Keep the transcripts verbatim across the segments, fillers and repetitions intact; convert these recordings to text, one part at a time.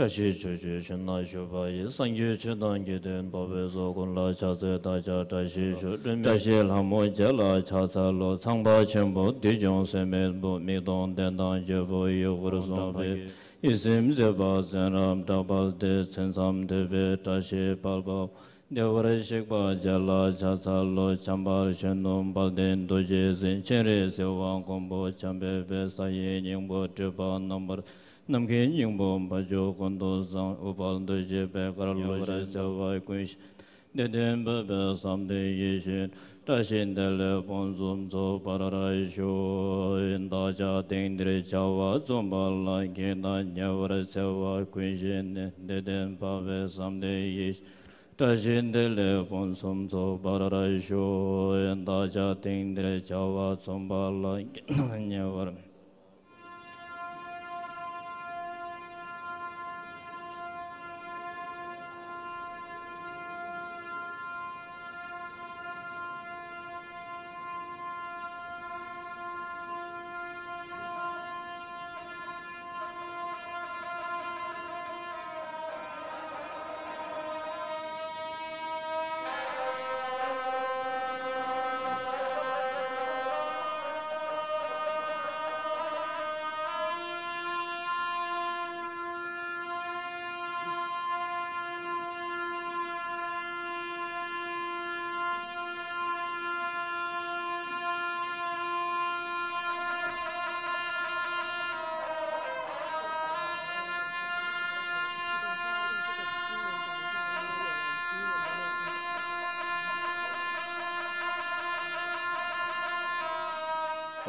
བཀྲ་ཤིས་ཆོས་ཀྱི་ཆུ་ནང་བཞུགས་པ་ཡི། སངས་རྒྱས་ཆོས་དང་དགེ་འདུན་དཔའ་བོས་སོགས། ཀུན་ལ་ཕྱག་འཚལ་བདག་ཅག་བཀྲ་ཤིས་ཤོག། སྒྲོལ་མའི་བཀྲ་ཤིས་ལྷ་མོ་བརྒྱད་ལ་ཕྱག་འཚལ་ལོ། ཚངས་པ་ཆེན་པོ་བདུད་འཇོམས་སྲེད་མེད་བུ། མིག་སྟོང་ལྡན་དང་སྤྱོད་པོ་ཡུལ་དགུར་སོང་བའི། ཡིད་སེམས་མཛེས་པ་མཚན་རབ་བཀྲ་བར་སྟེ། ཚུན་མཚམས་ཐོས་པའི་བཀྲ་ཤིས་དཔལ་འབར། བདེ་བར་གཤེགས་པ་བརྒྱད་ལ་ཕྱག་འཚལ་ལོ། བྱམས་པར་གཞོན་ནུ་དཔལ་ལྡན་རྡོ་རྗེ་འཛིན། སྤྱན་རས་གཟིགས་དབང་ཀོང་པོ་འཇམ་དཔལ་དཔལ། ས་ཡི་སྙིང་པོ་སྤྲུལ་པ་རྣམ་པར། ནམ་མཁའི་སྙིང་པོ་འཕགས་མཆོག་ཀུན་ཏུ་བཟང་། ཨུཏྤལ་རྡོ་རྗེ་པད་དཀར་ལོ་ཞེས་བྱ་བ་ཀུན། བདེ་ལྡན་བོད་པའི་བསམ་གཏན་ཡིད་བཞིན། བཀྲ་ཤིས་བདེ་ལེགས་ཕུན་སུམ་ཚོགས་པར་ཤོག། བདག་ཅག་དེང་འདིར་བྱ་བ་རྩོམ་པ་ལ། ཁྱེད་དང་ཉེ་བར་འཚེ་བ་ཀུན་ཞི་ནས། བདེ་ལྡན་བོད་པའི་བསམ་གཏན་ཡིད་བཞིན། བཀྲ་ཤིས་བདེ་ལེགས་ཕུན་སུམ་ཚོགས་པར་ཤོག། བདག་ཅག་དེང་འདིར་བྱ་བ་རྩོམ་པ་ལ། ཉེ་བར།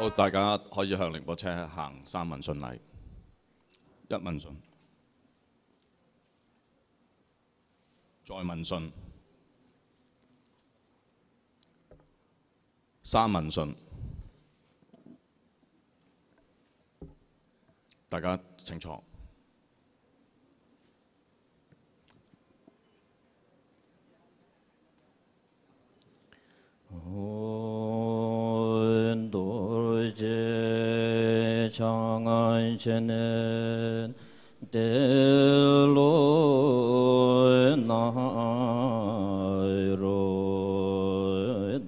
好，大家可以向仁波切行三問訊禮。一問訊，再問訊，三問訊。 大家請坐。རྡོ་རྗེ་འཆང་ཆེན་ཏེ་ལོ་ནཱ་རོ་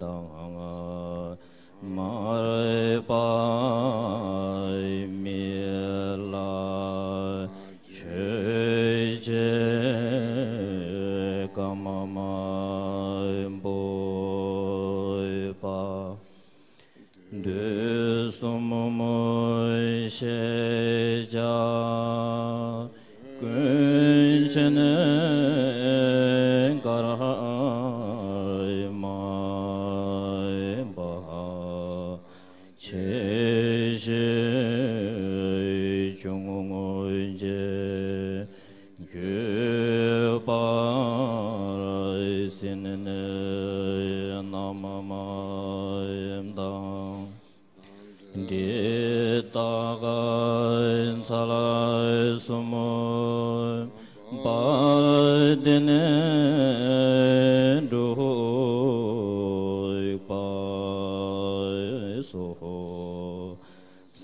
དང་། མར་པ་མི་ལ་ཆོས་རྗེ་ཀ་མ་མ་བོད་པ། དུས་གསུམ་ཤེས་བྱ་ཀུན་མཁྱེན་ཀརྨ་པ། ཆེ་ཞི་ཆུང་ངུ་རྗེ་བརྗོད་པར་ཟིན་ནས་ན་མ་མ་དང་། འདི་དག་ཚར་གསུམ་པ་འདི་ནས་འགྲུབ་པ་སོགས།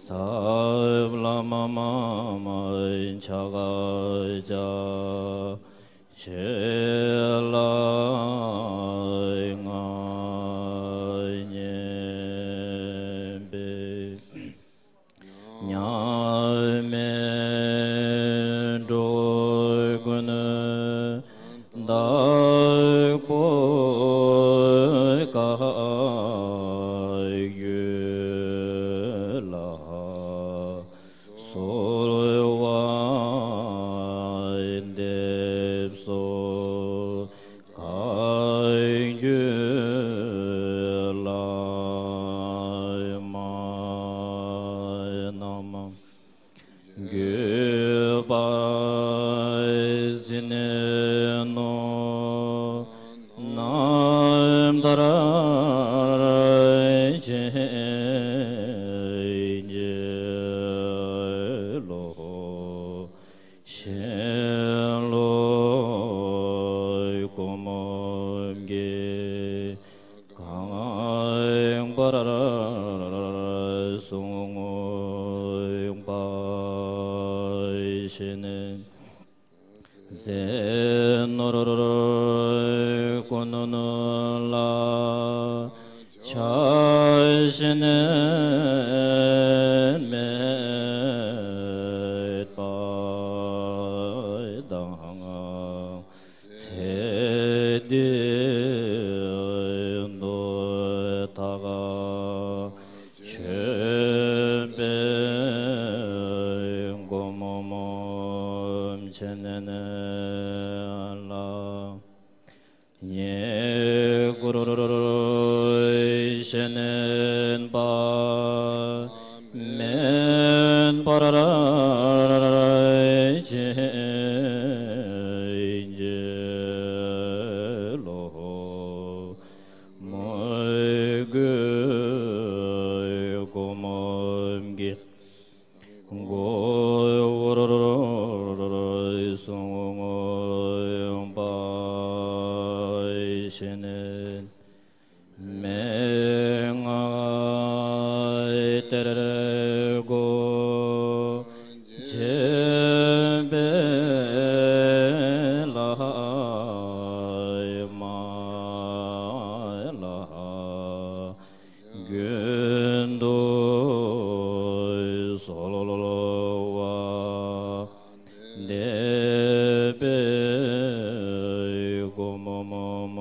ཐབས་ལམ་མ་མ་ཕྱག་རྒྱ་ཆེ་ལ་མངའ་བརྙེས་པའི། མཉམ་མེད་འགྲོ་ཀུན་བདག་པོའི་བཀའ་བརྒྱུད་ལ་གསོལ་བ་ ཆགས་ཞེན་མེད་པ་དང་། ཚེ་འདི་འདོད་ཐག་ཆོད་པའི་སྒོམ་མོམ་བྱས་ནས་ལ། ཉེ་སྐུར་ཞེན་པ་མེད་པར་བྱས་རྗེས་ལོ། མོས་གུས་སྒོམ་མོམ་གྱི་སྒོ་བོར་སོང་པ་ཞེན་མེད་ང་དེར་སྒོ་འབྱེད་པའི་ལྷ་མ་ལྷ། རྒྱུན་དུ་གསོལ་བ་འདེབས་པའི་སྒོམ་མོམ་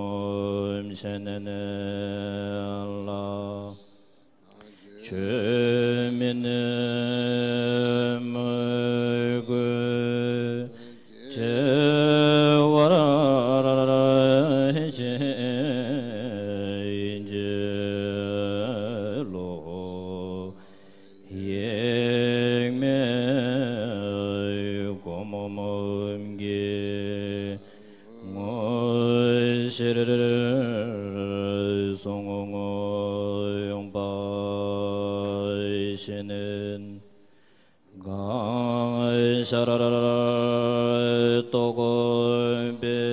བྱས་ནས་ལ། ཆོས་མིན་མོས་གུས་བྱེ་བར་བྱས་རྗེས་ལོ། ཡེངས་མེད་སྒོམ་མོམ་གྱི་དངོས་གཞིར་སོང་པ་ཞེན། གང་ཤར་རྟོགས་པའི་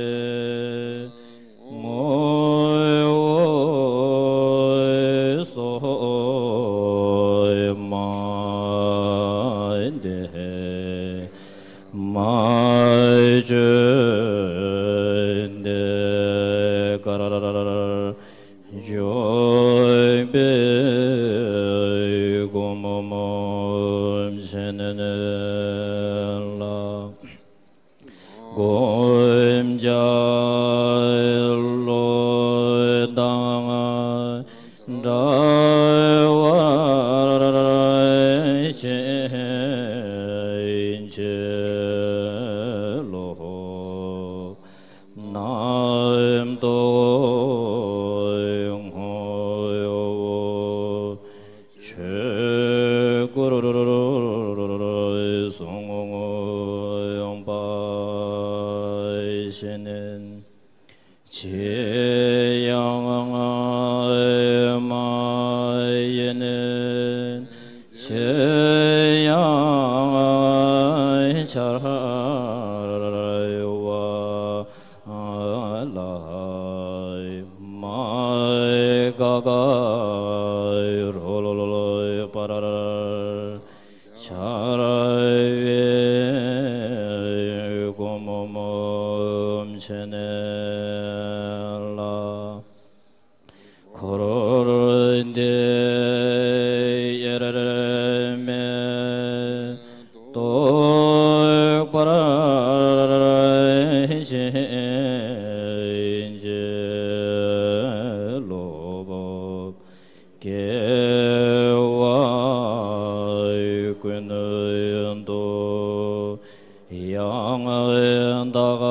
ངོ་བོ་སོ་མ་འདས་མ་བཅོས་འདི་ཀར་འཇོག་པའི་སྒོམ་མོམ་བྱས་ནས་ལ། སྒོམ་བྱ་བློ་དང་བྲལ་བར་བྱས་རྗེས་ལོ། རྣམ་རྟོག་ངོ་བོ་ཆོས་སྐུར་སོང་པ་ཞེན། ཅི་ཡང་མ་ཡིན་ཅི་ཡང་འཆར་བ་ལ་མ་འགགས་རོལ་པར་འཆར་བའི་སྒོམ་མོམ་བྱས་ནས་ལ། འཁོར་འདས་དབྱེར་མེད་རྟོགས་པར་བྱས་རྗེས་ལོ། སྐྱེ་བ་ཀུན་ཏུ་ཡང་དག་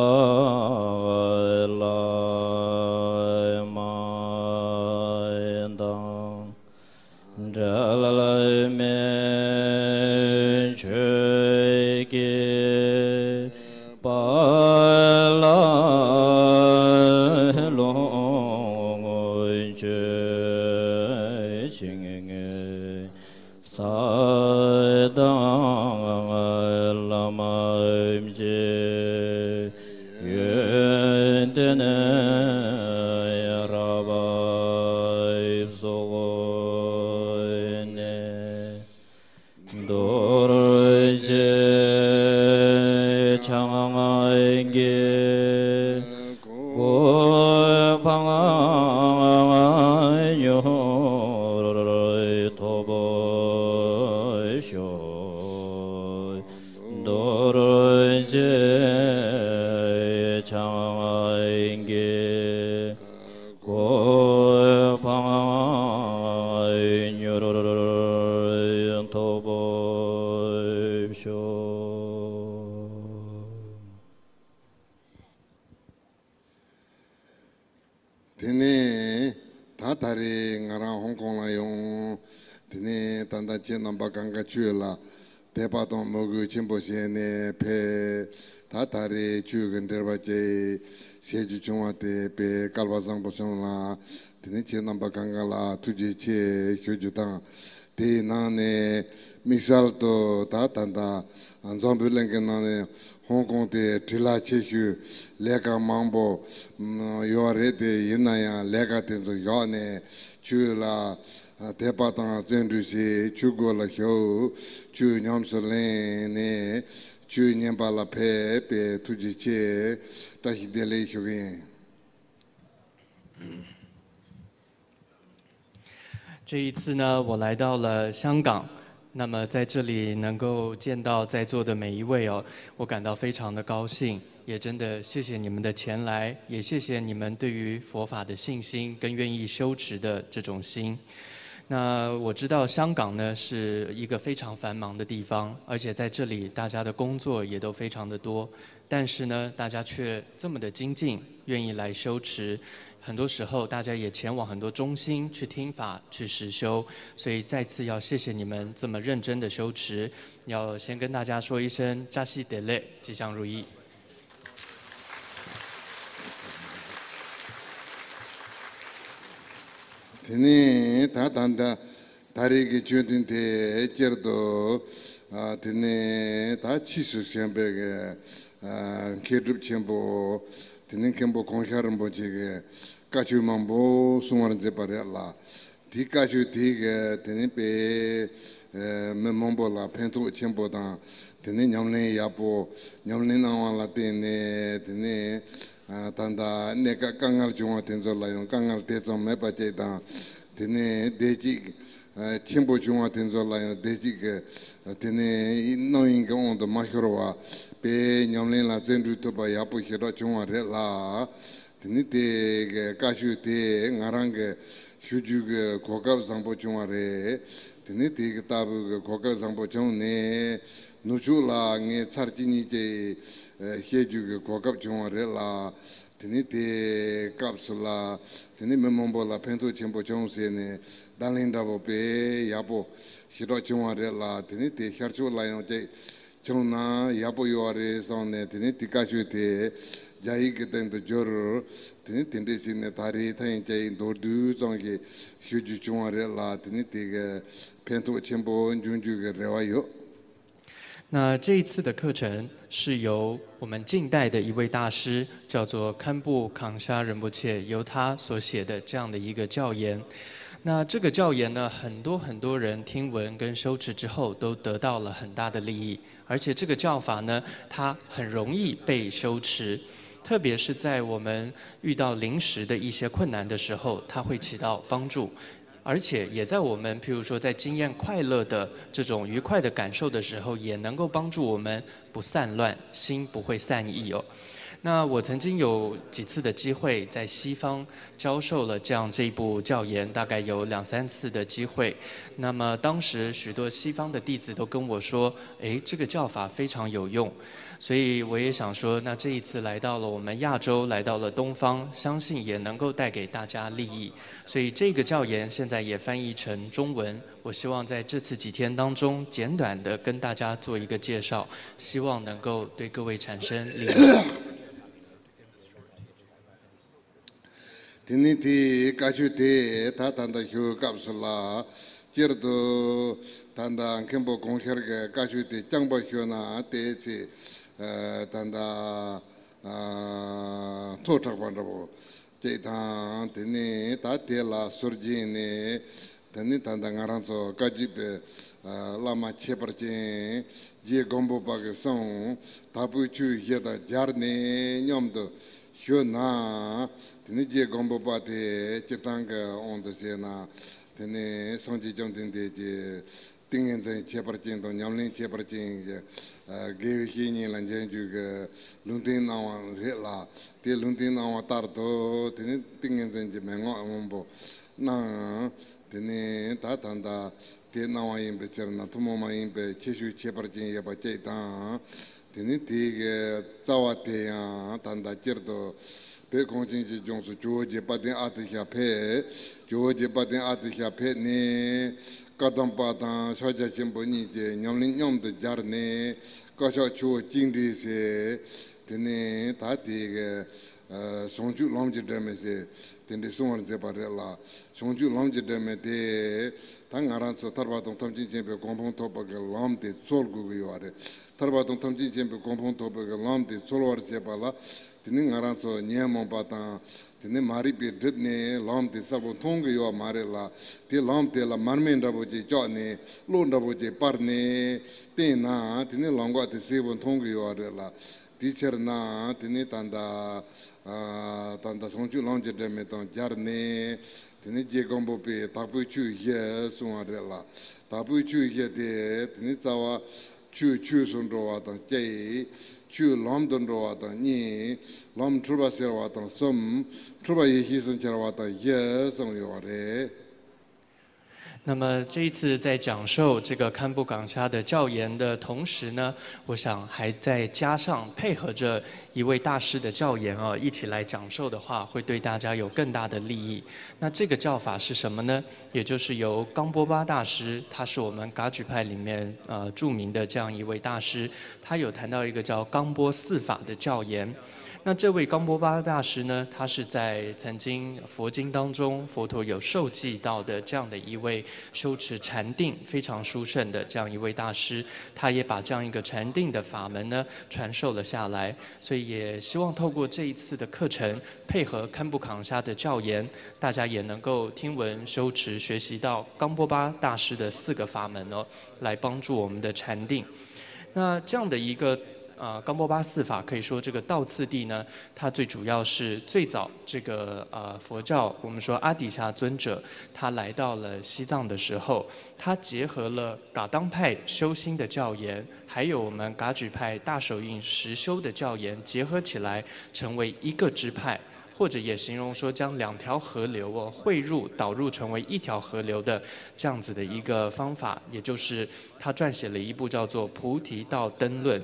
ལ་མ་ལྡང་། འབྲལ་མེད་ཆོས་ཀྱི་དཔལ་ལ་ལོངས་སྤྱོད་ཅིང་། ས་དང་ལམ་གྱི་ཡོན་ཏན་རབ་རྫོགས་ནས། རྡོ་རྗེ་འཆང་གི་གོ་འཕང་མྱུར་ ང་རང་ཧོང་ཀོང་ལ་ཡོང་། དེ་ནས་ད་ལྟ་ཁྱེད་རྣམ་པ་གང་ག་ཁྱོད་ལ་དད་པ་དང་མོས་གུས་ཆེན་པོ་བྱས་ནས་ཕེབས། ད་ད་རེས་ཁྱོད་ཀྱི་འབྲེལ་བ་བཅས་བྱེད་རྒྱུ་བྱུང་བ་དེ་དཔེ་སྐལ་བ་བཟང་པོ་བྱུང་ལ། དེ་ནས་ཁྱེད་རྣམ་པ་གང་ག་ལ་ཐུགས་རྗེ་ཆེ་ཞུ་རྒྱུ་དང་། དེའི་ནང་ནས་དམིགས་བསལ་དུ་ད་ད་ལྟ་འཛམ་བུ་གླིང་གི་ནང་ནས་ཧོང་ཀོང་དེ་འབྲི་ལྷག་ཆེ་ཤོས་ལས་ཀ་མང་པོ་ཡོད་རེད། དེ་ཡིན་ན་ཡང་ལས་ཀ་དེ་ཚོ་བཞག་ནས་ཁྱོད་ལ་དད་པ་དང་བརྩོན་འགྲུས་བྱས། ཁྱོད་སྒོ་ལ་ཞུགས། ཁྱོད་ཉམས་སུ་ལེན་ནས་ཁྱོད་བསྙེན་པ་ལ་ཕེབས་པའི་ཐུགས་རྗེ་ཆེ། བཀྲ་ཤིས་བདེ་ལེགས་ཞུ་གི་ཡིན། 这一次呢，我来到了香港，那么在这里能够见到在座的每一位哦，我感到非常的高兴，也真的谢谢你们的前来，也谢谢你们对于佛法的信心跟愿意修持的这种心。那我知道香港呢是一个非常繁忙的地方，而且在这里大家的工作也都非常的多，但是呢，大家却这么的精进，愿意来修持。很多时候，大家也前往很多中心去听法、去实修，所以再次要谢谢你们这么认真的修持。要先跟大家说一声扎西德勒，吉祥如意。 དེ་ནས་ད་ད་ད་ད་རེས་ཀྱི་ཆོས་ཐུན་དེ་སྤྱིར་དུ་དེ་ནས་ད་ཕྱིས་སུ་བྱོན་པའི་གི་མཁས་གྲུབ་ཆེན་པོ་དེ་ནས་མཁན་པོ་གོང་ཤར་རིན་པོ་ཆེ་གི་བཀའ་ཆོས་མང་པོ་གསུང་བར་མཛད་པ་རེད་ལ། དེའི་བཀའ་ཆོས་དེ་གི་དེ་ནས་དཔེ་མི་མང་པོ་ལ་ཕན་ཐོགས་ཆེན་པོ་དང་། དེ་ནས་ཉམས་ལེན་ཡག་པོ་ཉམས་ལེན་གནང་བ་ལ་བརྟེན་ནས་དེ་ནས། ད་ལྟ་གནས་སྐབས་དཀའ་ངལ་བྱུང་བ་དེ་ཚོ་ལ་ཡང་དཀའ་ངལ་དེ་ཙམ་མེད་པ་ཅིག་དང་། དེ་ནས་བདེ་སྐྱིད་ཆེན་པོ་བྱུང་བ་དེ་ཚོ་ལ་ཡང་བདེ་སྐྱིད་ཀྱི་དེ་ནས་རྣམ་གཡེང་གི་དབང་དུ་མ་ཤོར་བ། དཔེ་ཉམས་ལེན་ལ་བརྩོན་འགྲུས་ཐུབ་པ་ཡག་པོ་ཞེ་དྲག་བྱུང་བ་རེད་ལ། དེ་ནས་དེ་གི་བཀའ་ཆོས་དེ་ང་རང་གི་ཞུ་རྒྱུ་གི་གོ་སྐབས་བཟང་པོ་བྱུང་བ་རེད། དེ་ནས་དེ་གི་ལྟ་བུ་གི་གོ་སྐབས་བཟང་པོ་བྱུང་ནས་ནུབ་ཕྱོགས་ལ་ངས་ཚར་གཅིག་གཉིས་ཀྱི་བཤད་རྒྱུ་གི་གོ་སྐབས་བྱུང་བ་རེད་ལ། དེ་ནས་དེའི་སྐབས་སུ་ལ་དེ་ནས་མི་མང་པོ་ལ་ཕན་ཐོགས་ཆེན་པོ་བྱུང་ཟེར་ནས་བརྡ་ལན་འདྲ་པོ་དཔེ་ཡག་པོ་ཞེ་དྲག་བྱུང་བ་རེད་ལ། དེ་ནས་དེ་ཤར་ཕྱོགས་ལ་ཡང་ཅིག་བྱུང་ན་ཡག་པོ་ཡོད་རེད་བསམ་ནས། དེ་ནས་དེ་བཀའ་ཆོས་དེ་རྒྱ་ཡིག་གི་སྟེང་དུ་བསྒྱུར། དེ་ནས་དེ་འདྲས་བྱས་ནས་ད་རེས་ད་ཡིན་རྒྱ་ཡིག་མདོར་བསྡུས་ཙམ་ཞིག་ཞུ་རྒྱུ་བྱུང་བ་རེད་ལ། དེ་ནས་དེ་གི་ཕན་ཐོགས་ཆེན་པོ་འབྱུང་རྒྱུ་གི་རེ་བ་ཡོད། 那这一次的课程是由我们近代的一位大师，叫做堪布康沙仁波切，由他所写的这样的一个教研。那这个教研呢，很多很多人听闻跟修持之后，都得到了很大的利益。而且这个教法呢，它很容易被修持，特别是在我们遇到临时的一些困难的时候，它会起到帮助。而且也在我们，譬如说在经验快乐的这种愉快的感受的时候，也能够帮助我们不散乱，心不会散逸哦。那我曾经有几次的机会在西方教授了这样这一部教研，大概有两三次的机会。那么当时许多西方的弟子都跟我说：“诶，这个教法非常有用。”所以我也想说，那这一次来到了我们亚洲，来到了东方，相信也能够带给大家利益。所以这个教研现在也翻译成中文，我希望在这次几天当中，简短的跟大家做一个介绍，希望能够对各位产生利益。 དེ་ནས་དེའི་བཀའ་ཆོས་དེ་ད་ད་ལྟ་ཞུ་སྐབས་སུ་ལ། སྤྱིར་དུ་ད་ལྟ་མཁན་པོ་གོང་ཤར་གྱི་བཀའ་ཆོས་དེ་རྐྱང་པ་ཞུ་ན་དེའི་ཚེ་ད་ལྟ་ཐོག་དྲགས་པ་འདྲ་པོ་ཅིག་དང་། དེ་ནས་ད་དེ་ལ་ཟུར་བརྒྱན་ནས། དེ་ནས་ད་ལྟ་ང་རང་ཚོ་བཀའ་བརྒྱུད་པའི་བླ་མ་ཁྱད་པར་ཅན་རྗེ་སྒམ་པོ་པ་གི་གསུང་དྭགས་པོའི་ཆོས་བཞི་དང་སྦྱར་ནས་མཉམ་དུ་ཞུ་ན། དེ་ནས་རྗེ་སྒམ་པོ་པ་དེ་སྤྱིར་བཏང་གི་དབང་དུ་བྱས་ན། དེ་ནས་སངས་རྒྱས་བཅོམ་ལྡན་འདས་ཀྱི་ཏིང་ངེ་འཛིན་ཁྱད་པར་ཅན་དང་ཉམས་ལེན་ཁྱད་པར་ཅན་གྱི་དགེ་བའི་བཤེས་གཉེན་ལ་འཇལ་རྒྱུ་གི་ལུང་བསྟན་གནང་བ་རེད་ལ། དེ་ལུང་བསྟན་གནང་བ་ལྟར་དུ་དེ་ནས་ཏིང་ངེ་འཛིན་གྱི་མན་ངག་སྔོན་པོ་གནང་། དེ་ནས་ད་ད་ལྟ་དེ་གནང་བ་ཡིན་པའི་ཕྱིར་ན་ཐུན་མོང་མ་ཡིན་པའི་ཁྱད་ཆོས་ཁྱད་པར་ཅན་ཡོད་པ་གཅིག་དང་། དེ་ནས་དེའི་གི་རྩ་བ་དེ་ཡང་ད་ལྟ་སྤྱིར་དུ་བོད་གངས་ཅན་གྱི་ལྗོངས་སུ་ཇོ་བོ་རྗེ་དཔལ་ལྡན་ཨ་ཏི་ཤ་ཕེབས། ཇོ་བོ་རྗེ་དཔལ་ལྡན་ཨ་ཏི་ཤ་ཕེབས་ནས། བཀའ་གདམས་པ་དང་ཕྱག་རྒྱ་ཆེན་པོ་གཉིས་ཀྱི་ཉམས་ལེན་མཉམ་དུ་སྦྱར་ནས། བཀའ་ཤག་ཆུ་བོ་གཅིག་འདྲེས་ཟེར། དེ་ནས་ད་དེ་གི་བྱང་ཆུབ་ལམ་གྱི་སྒྲོན་མེ་ཟེར། དེ་འདྲའི་གསུང་བར་མཛད་པ་རེད་ལ། བྱང་ཆུབ་ལམ་གྱི་སྒྲོན་མེ་དེ་ད་ང་རང་ཚོ་ཐར་པ་དང་ཐམས་ཅད་མཁྱེན་པའི་གོ་འཕང་ཐོབ་པ་གི་ལམ་དེ་འཚོལ་དགོས་ཀྱི་ཡོད་རེད། ཐར་པ་དང་ཐམས་ཅད་མཁྱེན་པའི་གོ་འཕང་ཐོབ་པ་གི་ལམ་དེ་འཚོལ་བར་བྱེད་པ་ལ། དེ་ནི་ང་རང་ཚོ་ཉོན་མོངས་པ་དང་། དེ་ནི་མ་རིག་པས་བསྒྲིབས་ནས་ལམ་དེ་གསལ་པོ་མཐོང་གི་ཡོད་མ་རེད་ལ། དེ་ལམ་དེ་ལ་མར་མེ་འདྲ་པོ་ཅིག་བཀྱགས་ནས་གློག་འདྲ་པོ་ཅིག་སྤར་ནས་བསྟན་ན། དེ་ནི་ལམ་ཁ་དེ་གསལ་པོ་མཐོང་གི་ཡོད་རེད་ལ། དེའི་ཕྱིར་ན་དེ་ནི་ད་ལྟ་ཨ་ད་ལྟ་བྱང་ཆུབ་ལམ་གྱི་སྒྲོན་མེ་དང་སྦྱར་ནས། དེ་ནི་རྗེ་སྒམ་པོ་པས་དྭགས་པོའི་ཆོས་བཞི་གསུངས་པ་རེད་ལ། དྭགས་པོའི་ཆོས་བཞི་དེ་དེ་ནི་རྩ་བ། ཆོས་ཆོས་སུ་འགྲོ་བ་དང་གཅིག། ཆོས་ལམ་དུ་འགྲོ་བ་དང་གཉིས། ལམ་འཁྲུལ་པ་སེལ་བ་དང་གསུམ། འཁྲུལ་པ་ཡེ་ཤེས་སུ་འཆར་བ་དང་བཞི་གསུངས་ཡོད་པ་རེད། 那么这一次在讲授这个堪布港沙的教言的同时呢，我想还再加上配合着一位大师的教言啊，一起来讲授的话，会对大家有更大的利益。那这个教法是什么呢？也就是由冈波巴大师，他是我们噶举派里面呃著名的这样一位大师，他有谈到一个叫冈波四法的教言。那这位冈波巴大师呢，他是在曾经佛经当中，佛陀有受记到的这样的一位修持禅定非常殊胜的这样一位大师，他也把这样一个禅定的法门呢传授了下来。所以也希望透过这一次的课程，配合堪布港沙的教言，大家也能够听闻、修持、学习到冈波巴大师的四个法门哦，来帮助我们的禅定。那这样的一个呃冈波巴四法，可以说这个道次第呢，它最主要是最早这个呃佛教，我们说阿底峡尊者他来到了西藏的时候，他结合了噶当派修心的教言，还有我们噶举派大手印实修的教言结合起来，成为一个支派。或者也形容说将两条河流哦汇入导入成为一条河流的这样子的一个方法，也就是他撰写了一部叫做《菩提道灯论》。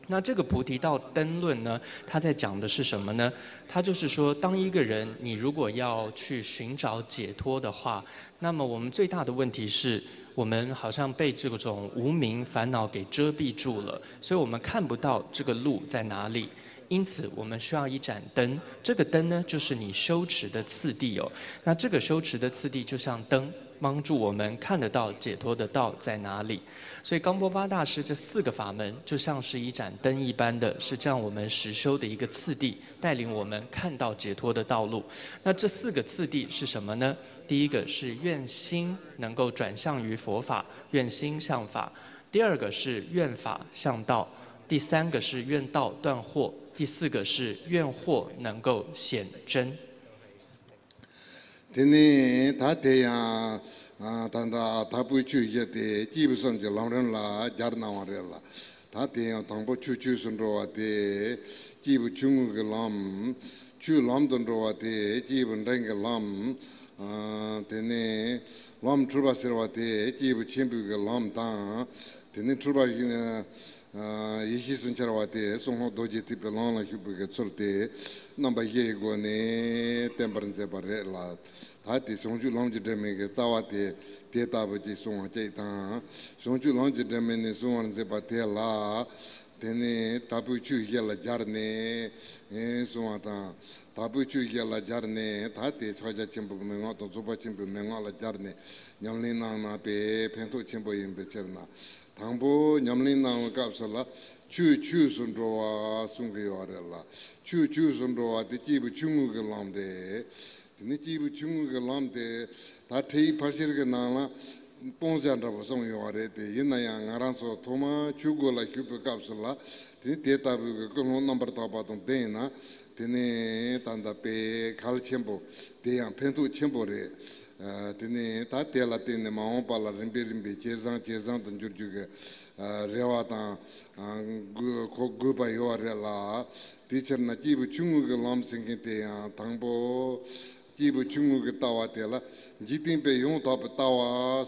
那这个《菩提道灯论》呢，它在讲的是什么呢？它就是说，当一个人你如果要去寻找解脱的话，那么我们最大的问题是，我们好像被这种无明烦恼给遮蔽住了，所以我们看不到这个路在哪里。因此，我们需要一盏灯，这个灯呢，就是你修持的次第哦。那这个修持的次第就像灯，帮助我们看得到解脱的道在哪里。所以，冈波巴大师这四个法门就像是一盏灯一般的，是这样我们实修的一个次第，带领我们看到解脱的道路。那这四个次第是什么呢？第一个是愿心能够转向于佛法，愿心向法；第二个是愿法向道；第三个是愿道断惑；第四个是愿惑能够显真。 དེ་ནས་ད་དེ་ཡང་ད་ལྟ་དྭགས་པོའི་ཆོས་བཞི་སྟེ་སྐྱེས་བུ་གསུམ་གྱི་ལམ་རིམ་ལ་སྦྱར་གནང་བ་རེད་ལ། ད་དེ་ཡང་དང་པོ་ཆོས་ཆོས་སུ་འགྲོ་བ་སྟེ་སྐྱེས་བུ་ཆུང་ངུ་གི་ལམ། ཆོས་ལམ་དུ་འགྲོ་བ་སྟེ་སྐྱེས་བུ་འབྲིང་གི་ལམ། དེ་ནས་ལམ་འཁྲུལ་པ་སེལ་བ་སྟེ་སྐྱེས་བུ་ཆེན་པོའི་གི་ལམ་དང་། དེ་ནས་འཁྲུལ་པ་ཡེ་ཤེས་སུ་འཆར་བ་སྟེ་གསང་སྔགས་རྡོ་རྗེ་ཐེག་པའི་ལམ་ལ་ཞུགས་པའི་གི་ཚུལ་དེ་རྣམ་པ་བཞི་ཡི་སྒོ་ནས་བསྟན་པར་མཛད་པ་རེད་ལ། ད་དེ་བྱང་ཆུབ་ལམ་གྱི་སྒྲོན་མེ་གི་རྩ་བ་དེ་དེ་ལྟ་བུ་ཅིག་གསུང་བ་གཅིག་དང་། བྱང་ཆུབ་ལམ་གྱི་སྒྲོན་མེ་ནས་གསུང་བར་མཛད་པ་དེ་ལ། དེ་ནས་དྭགས་པོའི་ཆོས་བཞི་ལ་སྦྱར་ནས་གསུང་བ་དང་། དྭགས་པོའི་ཆོས་བཞི་ལ་སྦྱར་ནས་ད་དེ་ཕྱག་རྒྱ་ཆེན་པོའི་མན་ངག་དང་རྫོགས་པ་ཆེན་པོའི་མན་ངག་ལ་སྦྱར་ནས་ཉམས་ལེན་གནང་ན་དཔེ་ཕན་ཐོགས་ཆེན་པོ་ཡིན་པའི་ཕྱིར་ན། དང་པོ་ཉམས་ལེན་གནང་བའི་སྐབས་སུ་ལ་ཆོས་ཆོས་སུ་འགྲོ་བ་གསུང་གི་ཡོད་རེད་ལ། ཆོས་ཆོས་སུ་འགྲོ་བ་དེ་སྐྱེས་བུ་ཆུང་ངུ་གི་ལམ་རེད། དེ་ནི་སྐྱེས་བུ་ཆུང་ངུ་གི་ལམ་དེ་ད་ཁྲིད་ཡིག་ཕལ་ཆེར་གྱི་ནང་ལ་སྤོང་བྱ་འདྲ་པོ་གསུངས་ཡོད་པ་རེད་དེ། ཡིན་ན་ཡང་ང་རང་ཚོ་ཐོག་མར་ཆོས་སྒོ་ལ་ཞུགས་པའི་སྐབས་སུ་ལ་དེ་ནི་དེ་ལྟ་བུའི་གི་ཀུན་སློང་རྣམ་པར་དག་པ་དང་ལྡན་ཡིན་ན། དེ་ནི་ད་ལྟ་དཔེ་གལ་ཆེན་པོ། དེ་ཡང་ཕན་ཐོགས་ཆེན་པོ་རེད། ཨ་དེ་ནི་ད་དེ་ལ་བརྟེན་ནས་མ་འོངས་པ་ལ་རིམ་པས་རིམ་པས་ཇེ་བཟང་ཇེ་བཟང་དུ་འགྱུར་རྒྱུ་གི་ཨ་རེ་བ་དང་ཨ་དགོས་གོ་དགོས་པ་ཡོད་རེད་ལ། དེའི་ཕྱིར་ན་སྐྱེས་བུ་ཆུང་ངུ་གི་ལམ་ཟེར་མཁན་དེ་ཡང་དང་པོ། སྐྱེས་བུ་ཆུང་ངུ་གི་ལྟ་བ་དེ་ལ་འཇིག་རྟེན་པའི་ཡང་དག་པའི་ལྟ་བ་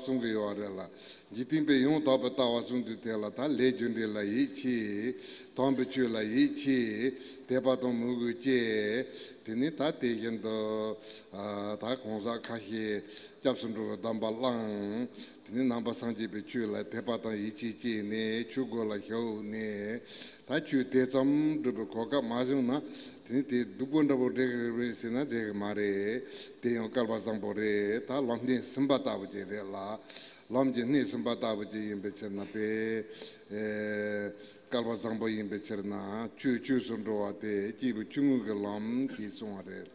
གསུང་གི་ཡོད་རེད་ལ། འཇིག་རྟེན་པའི་ཡང་དག་པའི་ལྟ་བ་གསུང་དུས་དེ་ལ་ད་ལས་རྒྱུ་འབྲས་ལ་ཡིད་ཆེས། དམ་པའི་ཆོས་ལ་ཡིད་ཆེས། དད་པ་དང་མོས་གུས་བསྐྱེད། དེ་ནས་ད་དེ་བཞིན་དུ་ཨ་ད་གང་ཟག་ཁ་ཤས་སྐྱབས་སུ་འགྲོ་བའི་གདམས་པ་བླངས། དེ་ནས་ནང་པ་སངས་རྒྱས་པའི་ཆོས་ལ་དད་པ་དང་ཡིད་ཆེས་སྐྱེས་ནས་ཆོས་སྒོ་ལ་ཞུགས་ནས། ད་ཆོས་དེ་ཙམ་སྒྲུབ་པའི་གོ་སྐབས་མ་བྱུང་ན། དེ་ནས་དེ་སྡུག་པོ་འདྲ་པོ་འགྲིག་གི་རེད་ཟེར་ན་འགྲིག་གི་མ་རེད། དེ་ཡང་སྐལ་བ་བཟང་པོ་རེད། ད་ལམ་སྣེ་གསུམ་པ་ལྟ་བུ་ཅིག་རེད་ལ། ལམ་གྱི་སྣེ་གསུམ་པ་ལྟ་བུ་ཅིག་ཡིན་པའི་ཕྱིར་ན་དེ། ཨེ། སྐལ་བ་བཟང་པོ་ཡིན་པའི་ཕྱིར་ན་ཆོས་བཅོས་སུ་འགྲོ་བ་དེ་སྐྱེས་བུ་ཆུང་ངུ་གི་ལམ་ཞེས་གསུངས་པ་རེད།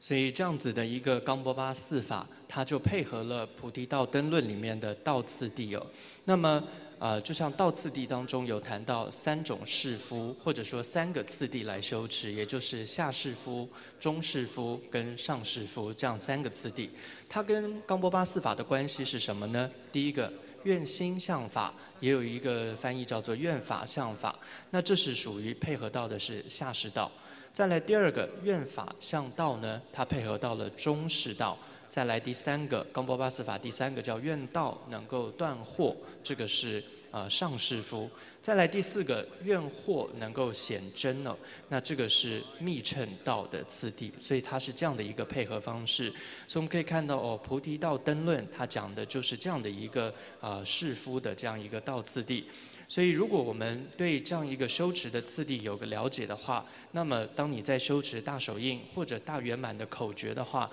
所以这样子的一个冈波巴四法，它就配合了《菩提道灯论》里面的道次第哦。那么，呃，就像道次第当中有谈到三种士夫，或者说三个次第来修持，也就是下士夫、中士夫跟上士夫这样三个次第。它跟冈波巴四法的关系是什么呢？第一个，愿心向法，也有一个翻译叫做愿法向法，那这是属于配合到的是下士道。再来第二个愿法向道呢，它配合到了中士道。再来第三个，冈波巴斯法第三个叫愿道能够断惑，这个是呃上士夫。再来第四个，愿惑能够显真哦，那这个是密乘道的次第，所以它是这样的一个配合方式。所以我们可以看到哦，《菩提道灯论》它讲的就是这样的一个呃士夫的这样一个道次第。所以，如果我们对这样一个修持的次第有个了解的话，那么当你在修持大手印或者大圆满的口诀的话，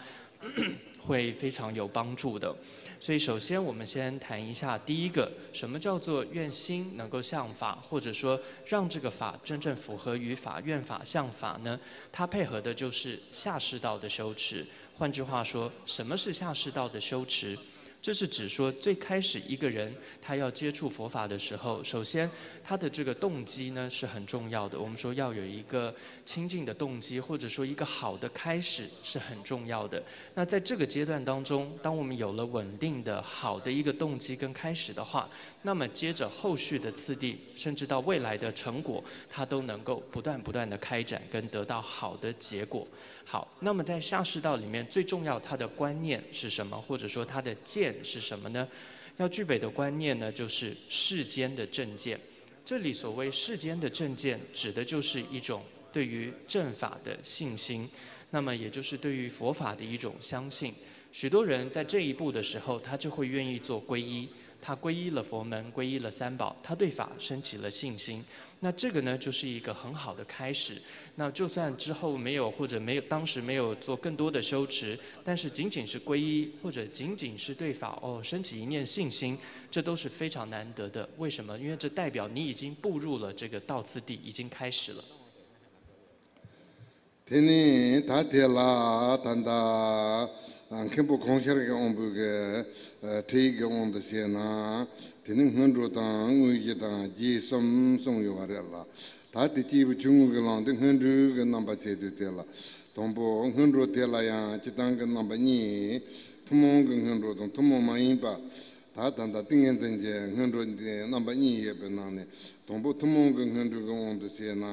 会非常有帮助的。所以，首先我们先谈一下第一个，什么叫做愿心能够向法，或者说让这个法真正符合于法，愿法向法呢？它配合的就是下士道的修持。换句话说，什么是下士道的修持？这是指说，最开始一个人他要接触佛法的时候，首先他的这个动机呢是很重要的。我们说要有一个清净的动机，或者说一个好的开始是很重要的。那在这个阶段当中，当我们有了稳定的好的一个动机跟开始的话，那么接着后续的次第，甚至到未来的成果，它都能够不断不断的开展跟得到好的结果。好，那么在下士道里面最重要它的观念是什么，或者说它的见是什么呢？要具备的观念呢，就是世间的正见。这里所谓世间的正见，指的就是一种对于正法的信心，那么也就是对于佛法的一种相信。许多人在这一步的时候，他就会愿意做皈依，他皈依了佛门，皈依了三宝，他对法升起了信心。那这个呢，就是一个很好的开始。那就算之后没有，或者没有，当时没有做更多的修持，但是仅仅是皈依，或者仅仅是对法哦升起一念信心，这都是非常难得的。为什么？因为这代表你已经步入了这个道次第，已经开始了。 དེ་ནས་ད་དེ་ལ་ད་ལྟ་མཁན་པོ་གོང་ཤར་གྱི་དབང་པོ་གི་ཨ་ཁྲིད་ཡིག་གི་དབང་དུ་བྱས་ན། དེ་ནས་སྔོན་འགྲོ་དང་དངོས་གཞི་དང་རྗེས་གསུམ་གསུངས་ཡོད་པ་རེད་ལ། ད་དེ་སྐྱེས་བུ་ཆུང་ངུ་གི་ལམ་དེ་སྔོན་འགྲོའི་གི་རྣམ་པ་བྱེད་དུས་དེ་ལ། དང་པོ་སྔོན་འགྲོ་དེ་ལ་ཡང་སྤྱིར་བཏང་གི་རྣམ་པ་གཉིས། ཐུན་མོང་གི་སྔོན་འགྲོ་དང་ཐུན་མོང་མ་ཡིན་པ། ད་ད་ལྟ་ཏིང་ངེ་འཛིན་གྱི་སྔོན་འགྲོ་འདི་རྣམ་པ་གཉིས་ཡོད་པའི་ནང་ནས། དང་པོ་ཐུན་མོང་གི་སྔོན་འགྲོའི་གི་དབང་དུ་བྱས་ན།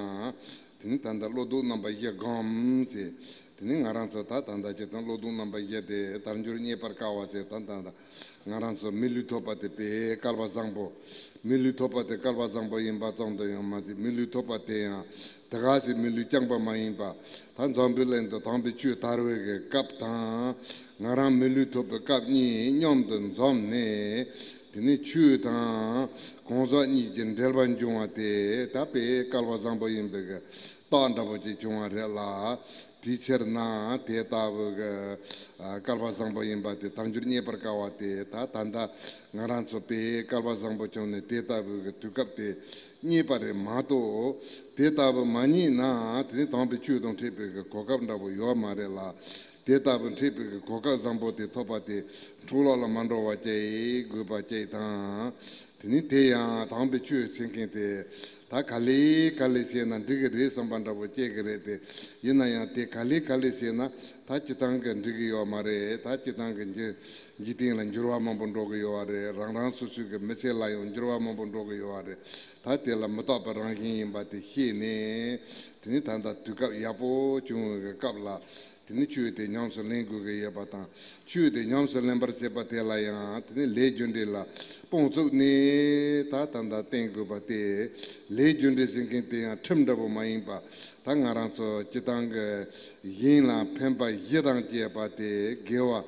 དེ་ནི་ད་ལྟ་བློ་ལྡོག་རྣམ་པ་བཞི་སྒོམ་ཟེར། དེ་ནི་ང་རང་ཚོ་ད་ད་ལྟ་སྤྱིར་བཏང་བློ་ལྡོག་རྣམ་པ་བཞི་དེ་དལ་འབྱོར་རྙེད་པར་དཀའ་བ་ཟེར། ད་ད་ལྟ་ང་རང་ཚོ་མི་ལུས་ཐོབ་པ་དེ་དཔེ་སྐལ་བ་བཟང་པོ། མི་ལུས་ཐོབ་པ་དེ་སྐལ་བ་བཟང་པོ་ཡིན་པ་ཙམ་དུ་ཡང་མ་ཟད། མི་ལུས་ཐོབ་པ་དེ་ཡང་དེ་ག་ཟེ་མི་ལུས་རྐྱང་པ་མ་ཡིན་པ། ད་འཛམ་བུའི་གླིང་དུ་དམ་པའི་ཆོས་དར་བའི་གི་སྐབས་དང་། ང་རང་མི་ལུས་ཐོབ་པའི་སྐབས་གཉིས་མཉམ་དུ་འཛོམས་ནས། དེ་ནས་ཆོས་དང་གང་ཟག་གཉིས་ཀྱི་འབྲེལ་བ་འབྱུང་བ་དེ་ད་དཔེ་སྐལ་བ་བཟང་པོ་ཡིན་པའི་གི་རྟགས་འདྲ་པོ་ཅིག་བྱུང་བ་རེད་ལ། དེའི་ཕྱིར་ན་དེ་ལྟ་བུ་གི་ཨ་སྐལ་བ་བཟང་པོ་ཡིན་པ་དེ་དལ་འབྱོར་རྙེད་པར་དཀའ་བ་དེ། ད་ད་ལྟ་ང་རང་ཚོ་དཔེ་སྐལ་བ་བཟང་པོ་བྱུང་ནས་དེ་ལྟ་བུ་གི་དུས་སྐབས་དེ་རྙེད་པ་རེད་མ་གཏོགས། དེ་ལྟ་བུ་མ་རྙེད་ན་དེ་ནི་དམ་པའི་ཆོས་དང་འཕྲད་པའི་གི་གོ་སྐབས་འདྲ་པོ་ཡོད་མ་རེད་ལ། དེ་ལྟ་བུ་འཕྲད་པའི་གི་གོ་སྐབས་བཟང་པོ་དེ་ཐོབ་པ་དེ་འཕྲོ་བརླག་ལ་མ་འགྲོ་བ་བྱེད་དགོས་པ་བཅས་དང་། དེ་ནི་དེ་ཡང་དམ་པའི་ཆོས་ཟེར་མཁན་དེ་ད་ག་ལེ་ག་ལེ་བྱས་ན་འགྲིག་གི་རེད་བསམ་པ་འདྲ་པོ་སྐྱེ་གི་རེད་དེ། ཡིན་ན་ཡང་དེ་ག་ལེ་ག་ལེ་བྱས་ན་ད་སྤྱིར་བཏང་གི་འགྲིག་གི་ཡོད་མ་རེད། ད་སྤྱིར་བཏང་གི་འཇིག་འཇིག་རྟེན་ལ་འགྱུར་བ་མང་པོ་འགྲོ་གི་ཡོད་པ་རེད། རང་རང་སོ་སོའི་གི་མི་ཚེ་ལ་ཡང་འགྱུར་བ་མང་པོ་འགྲོ་གི་ཡོད་པ་རེད། ད་དེ་ལ་མི་རྟག་པའི་རང་བཞིན་ཡིན་པ་དེ་ཤེས་ནས། དེ་ནི་ད་ལྟ་དུས་སྐབས་ཡག་པོ་བྱུང་བའི་གི་སྐབས་ལ། དེ་ནི་ཆོས་དེ་ཉམས་སུ་ལེན་དགོས་ཀྱི་ཡོད་པ་དང་། ཆོས་དེ་ཉམས་སུ་ལེན་པར་བྱེད་པ་དེ་ལ་ཡང་དེ་ནི་ལས་རྒྱུ་འབྲས་ལ་སྤོང་ཚུགས་ནས་ད་ད་ལྟ་བསྟེན་དགོས་པ་སྟེ། ལས་རྒྱུ་འབྲས་ཟེར་མཁན་དེ་ཡང་ཁྲིམས་འདྲ་པོ་མ་ཡིན་པ། ད་ང་རང་ཚོ་སྤྱི་བཏང་གི་གཞན་ལ་ཕན་པ་བཞི་དང་བཅས་པ་དེ་དགེ་བ།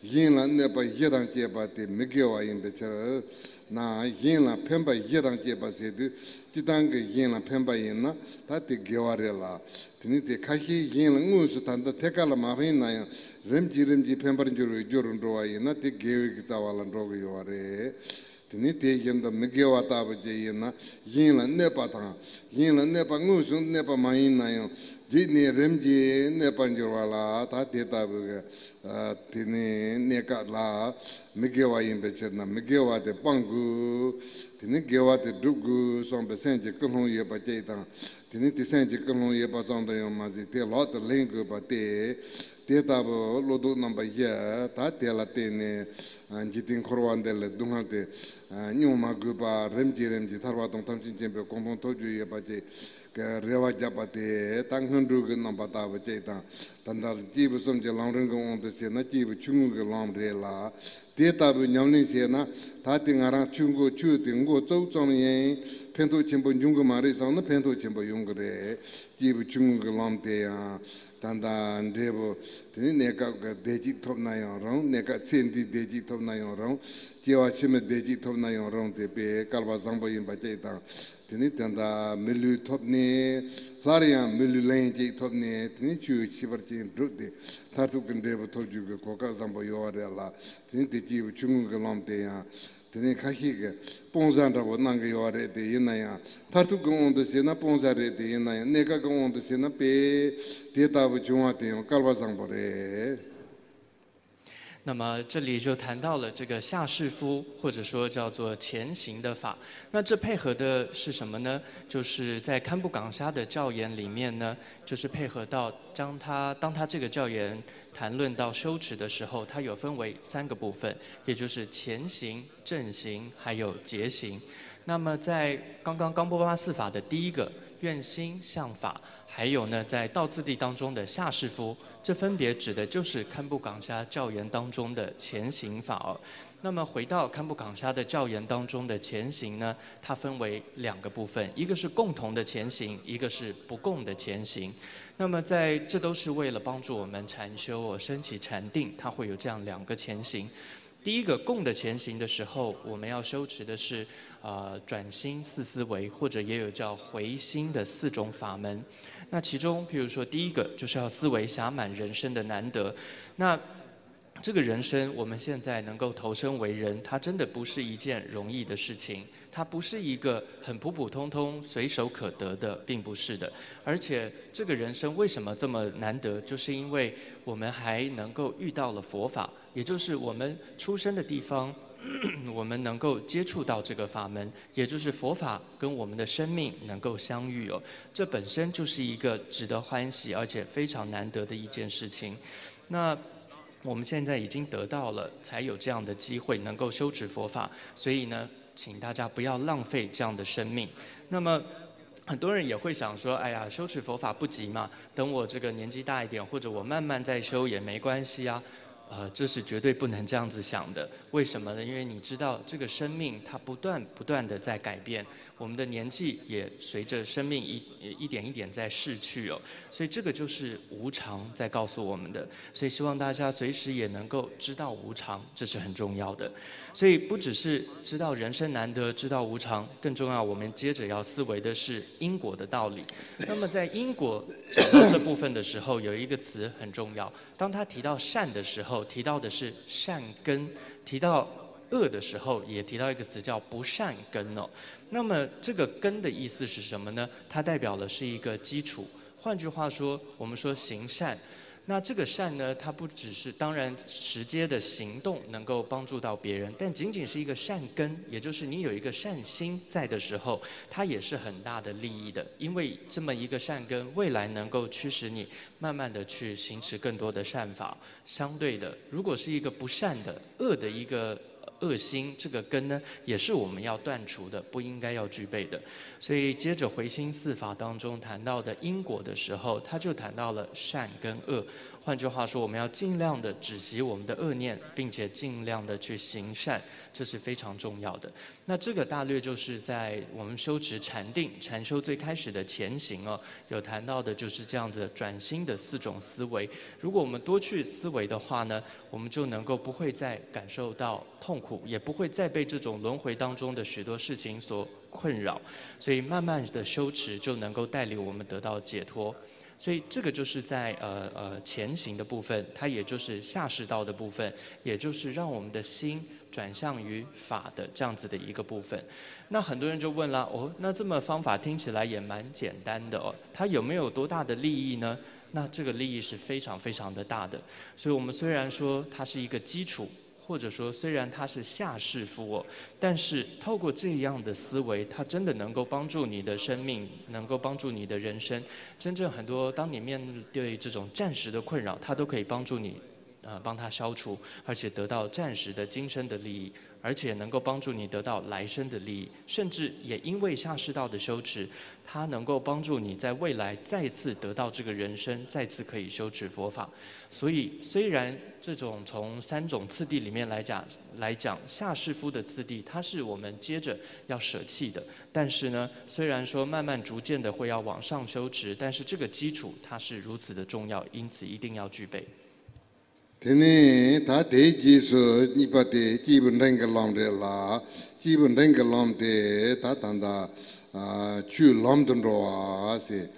གཞན་ལ་གནོད་པ་བཞི་དང་བཅས་པ་དེ་མི་དགེ་བ་ཡིན་པའི་ཕྱིར་ན། གཞན་ལ་ཕན་པ་བཞི་དང་བཅས་པ་ཟེར་དུས་སྤྱི་བཏང་གི་གཞན་ལ་ཕན་པ་ཡིན་ན་ད་དེ་དགེ་བ་རེད་ལ། དེ་ནི་དེ་ཁ་ཤས་གཞན་ལ་དངོས་སུ་ད་ལྟ་ཐད་ཀར་ལ་མ་ཕན་ན་ཡང་རིམ་གྱིས་རིམ་གྱིས་ཕན་པར་འགྱུར་བའི་རྒྱུ་རུ་འགྲོ་བ་ཡིན་ན་དེ་དགེ་བའི་གི་རྩ་བ་ལ་འགྲོ་གི་ཡོད་པ་རེད། དེ་ནི་དེ་བཞིན་དུ་མི་དགེ་བ་ལྟ་བུ་ཅིག་ཡིན་ན། གཞན་ལ་གནོད་པ་དང་། གཞན་ལ་གནོད་པ་དངོས་སུ་གནོད་པ་མ་ཡིན་ན་ཡང་རྗེས་ནས་རིམ་གྱིས་གནོད་པར་འགྱུར་བ་ལ་ད་དེ་ལྟ་བུ་གི་ཨ་དེ་ནི་གནས་སྐབས་ལ་མི་དགེ་བ་ཡིན་པའི་ཕྱིར་ན་མི་དགེ་བ་དེ་སྤང་དགོས། དེ་ནི་དགེ་བ་དེ་སྒྲུབ་དགོས་བསམ་པའི་སེམས་ཀྱི་ཀུན་སློང་ཡོད་པ་ཅིག་དང་། དེ་ནི་དེ་སེམས་ཀྱི་ཀུན་སློང་ཡོད་པ་ཙམ་དུ་ཡང་མ་ཟད་དེ་ལག་ཏུ་ལེན་དགོས་པ་སྟེ། དེ་ལྟ་བུ་བློ་ལྡོག་རྣམ་པ་བཞི་ད་དེ་ལ་བརྟེན་ནས་ཨ་འཇིག་རྟེན་འཁོར་བ་འདི་ལ་སྡུག་བསྔལ་དེ་ཨ་མྱོང་མ་དགོས་པ། རིམ་གྱིས་རིམ་གྱིས་ཐར་པ་དང་ཐམས་ཅད་མཁྱེན་པའི་གོ་འཕང་ཐོབ་རྒྱུ་ཡོད་པ་ཅིག་གི་རེ་བ་བརྒྱབ་པ་དེ་ད་སྔོན་འགྲོ་གི་རྣམ་པ་ལྟ་བུ་ཅིག་དང་། ད་ལྟ་སྐྱེས་བུ་གསུམ་གྱི་ལམ་རིམ་གྱི་དབང་དུ་བྱས་ན་སྐྱེས་བུ་ཆུང་ངུ་གི་ལམ་རེད་ལ། དེ་ལྟ་བུའི་ཉམས་ལེན་བྱས་ན་ད་དེ་ང་རང་ཆོས་འགོ་ཆོས་དེ་འགོ་བཙུགས་ཙམ་ཡིན། ཕན་ཐོགས་ཆེན་པོ་འབྱུང་གི་མ་རེད་བསམ་ན་ཕན་ཐོགས་ཆེན་པོ་ཡོང་གི་རེད། སྐྱེས་བུ་ཆུང་ངུ་གི་ལམ་དེ་ཡང་ད་ལྟ་འབྲས་བུ་དེ་ནི་གནས་སྐབས་ཀྱི་བདེ་སྐྱིད་ཐོབ་ན་ཡང་རུང་། གནས་སྐབས་ཚེ་འདིའི་བདེ་སྐྱིད་ཐོབ་ན་ཡང་རུང་། སྐྱེ་བ་ཕྱི་མའི་བདེ་སྐྱིད་ཐོབ་ན་ཡང་རུང་། དེ་དཔེ་སྐལ་བ་བཟང་པོ་ཡིན་པ་ཅིག་དང་། དེ་ནི་ད་ལྟ་མི་ལུས་ཐོབ་ནས་སླར་ཡང་མི་ལུས་ལྷན་ཅིག་ཐོབ་ནས་དེ་ནི་ཆོས་ཁྱད་པར་ཅན་བསྒྲུབས་ཏེ་མཐར་ཐུག་གི་འབྲས་བུ་ཐོབ་རྒྱུ་གི་གོ་སྐབས་བཟང་པོ་ཡོད་པ་རེད་ལ། དེ་ནི་དེ་སྐྱེས་བུ་ཆུང་ངུ་གི་ལམ་དེ་ཡང་དེ་ནི་ཁ་ཤས་ཀྱིས་སྤོང་བྱ་འདྲ་པོ་གནང་གི་ཡོད་པ་རེད། དེ་ཡིན་ན་ཡང་མཐར་ཐུག་གི་དབང་དུ་བྱས་ན་སྤོང་བྱ་རེད། དེ་ཡིན་ན་ཡང་གནས་སྐབས་ཀྱི་དབང་དུ་བྱས་ན་དཔེ་དེ་ལྟ་བུ་བྱུང་བ་དེ་ཡང་སྐལ་བ་བཟང་པོ་རེད། 那么这里就谈到了这个下士夫，或者说叫做前行的法。那这配合的是什么呢？就是在堪布港沙的教言里面呢，就是配合到将他当他这个教言谈论到修持的时候，它有分为三个部分，也就是前行、正行还有结行。那么在刚刚冈波巴四法的第一个愿心向法，还有呢在道次第当中的下士夫，这分别指的就是堪布港沙教言当中的前行法哦。那么回到堪布港沙的教言当中的前行呢，它分为两个部分，一个是共同的前行，一个是不共的前行。那么在这都是为了帮助我们禅修哦，升起禅定，它会有这样两个前行。第一个共的前行的时候，我们要修持的是呃转心四思维，或者也有叫回心的四种法门。那其中，譬如说第一个就是要思维暇满人生的难得。那这个人生，我们现在能够投生为人，它真的不是一件容易的事情，它不是一个很普普通通、随手可得的，并不是的。而且这个人生为什么这么难得？就是因为我们还能够遇到了佛法，也就是我们出生的地方，我们能够接触到这个法门，也就是佛法跟我们的生命能够相遇哦。这本身就是一个值得欢喜而且非常难得的一件事情。那我们现在已经得到了，才有这样的机会能够修持佛法，所以呢，请大家不要浪费这样的生命。那么。很多人也会想说，哎呀，修持佛法不急嘛，等我这个年纪大一点，或者我慢慢再修也没关系啊。呃，这是绝对不能这样子想的。为什么呢？因为你知道，这个生命它不断不断的在改变，我们的年纪也随着生命一一点一点在逝去哦。所以这个就是无常在告诉我们的。所以希望大家随时也能够知道无常，这是很重要的。所以不只是知道人生难得，知道无常，更重要，我们接着要思维的是因果的道理。那么在因果讲到这部分的时候，有一个词很重要。当他提到善的时候，提到的是善根；提到恶的时候，也提到一个词叫不善根哦。那么这个根的意思是什么呢？它代表的是一个基础。换句话说，我们说行善，那这个善呢，它不只是当然直接的行动能够帮助到别人，但仅仅是一个善根，也就是你有一个善心在的时候，它也是很大的利益的。因为这么一个善根，未来能够驱使你慢慢的去行持更多的善法。相对的，如果是一个不善的、恶的一个恶心，这个根呢，也是我们要断除的，不应该要具备的。所以接着回心四法当中谈到的因果的时候，他就谈到了善跟恶。换句话说，我们要尽量的止息我们的恶念，并且尽量的去行善，这是非常重要的。那这个大略就是在我们修持禅定、禅修最开始的前行哦，有谈到的就是这样子转心的四种思维。如果我们多去思维的话呢，我们就能够不会再感受到痛苦，也不会再被这种轮回当中的许多事情所困扰，所以慢慢的修持就能够带领我们得到解脱。所以这个就是在呃呃前行的部分，它也就是下士道的部分，也就是让我们的心转向于法的这样子的一个部分。那很多人就问了，哦，那这么方法听起来也蛮简单的哦，它有没有多大的利益呢？那这个利益是非常非常的大的。所以我们虽然说它是一个基础，或者说虽然它是下士夫哦，但是透过这样的思维，它真的能够帮助你的生命，能够帮助你的人生。真正很多，当你面对这种暂时的困扰，它都可以帮助你，呃，帮它消除，而且得到暂时的今生的利益，而且能够帮助你得到来生的利益，甚至也因为下士道的修持，它能够帮助你在未来再次得到这个人生，再次可以修持佛法。所以，虽然这种从三种次第里面来讲来讲，下士夫的次第，它是我们接着要舍弃的。但是呢，虽然说慢慢逐渐的会要往上修持，但是这个基础它是如此的重要，因此一定要具备。 དེ་ནས་ད་དེའི་རྗེས་སུ་གཉིས་པ་དེ་སྐྱེས་བུ་འབྲིང་གི་ལམ་རེད་ལ། སྐྱེས་བུ་འབྲིང་གི་ལམ་དེ་ད་ད་ལྟ་ཆོས་ལམ་དུ་འགྲོ་བ་ཟེར།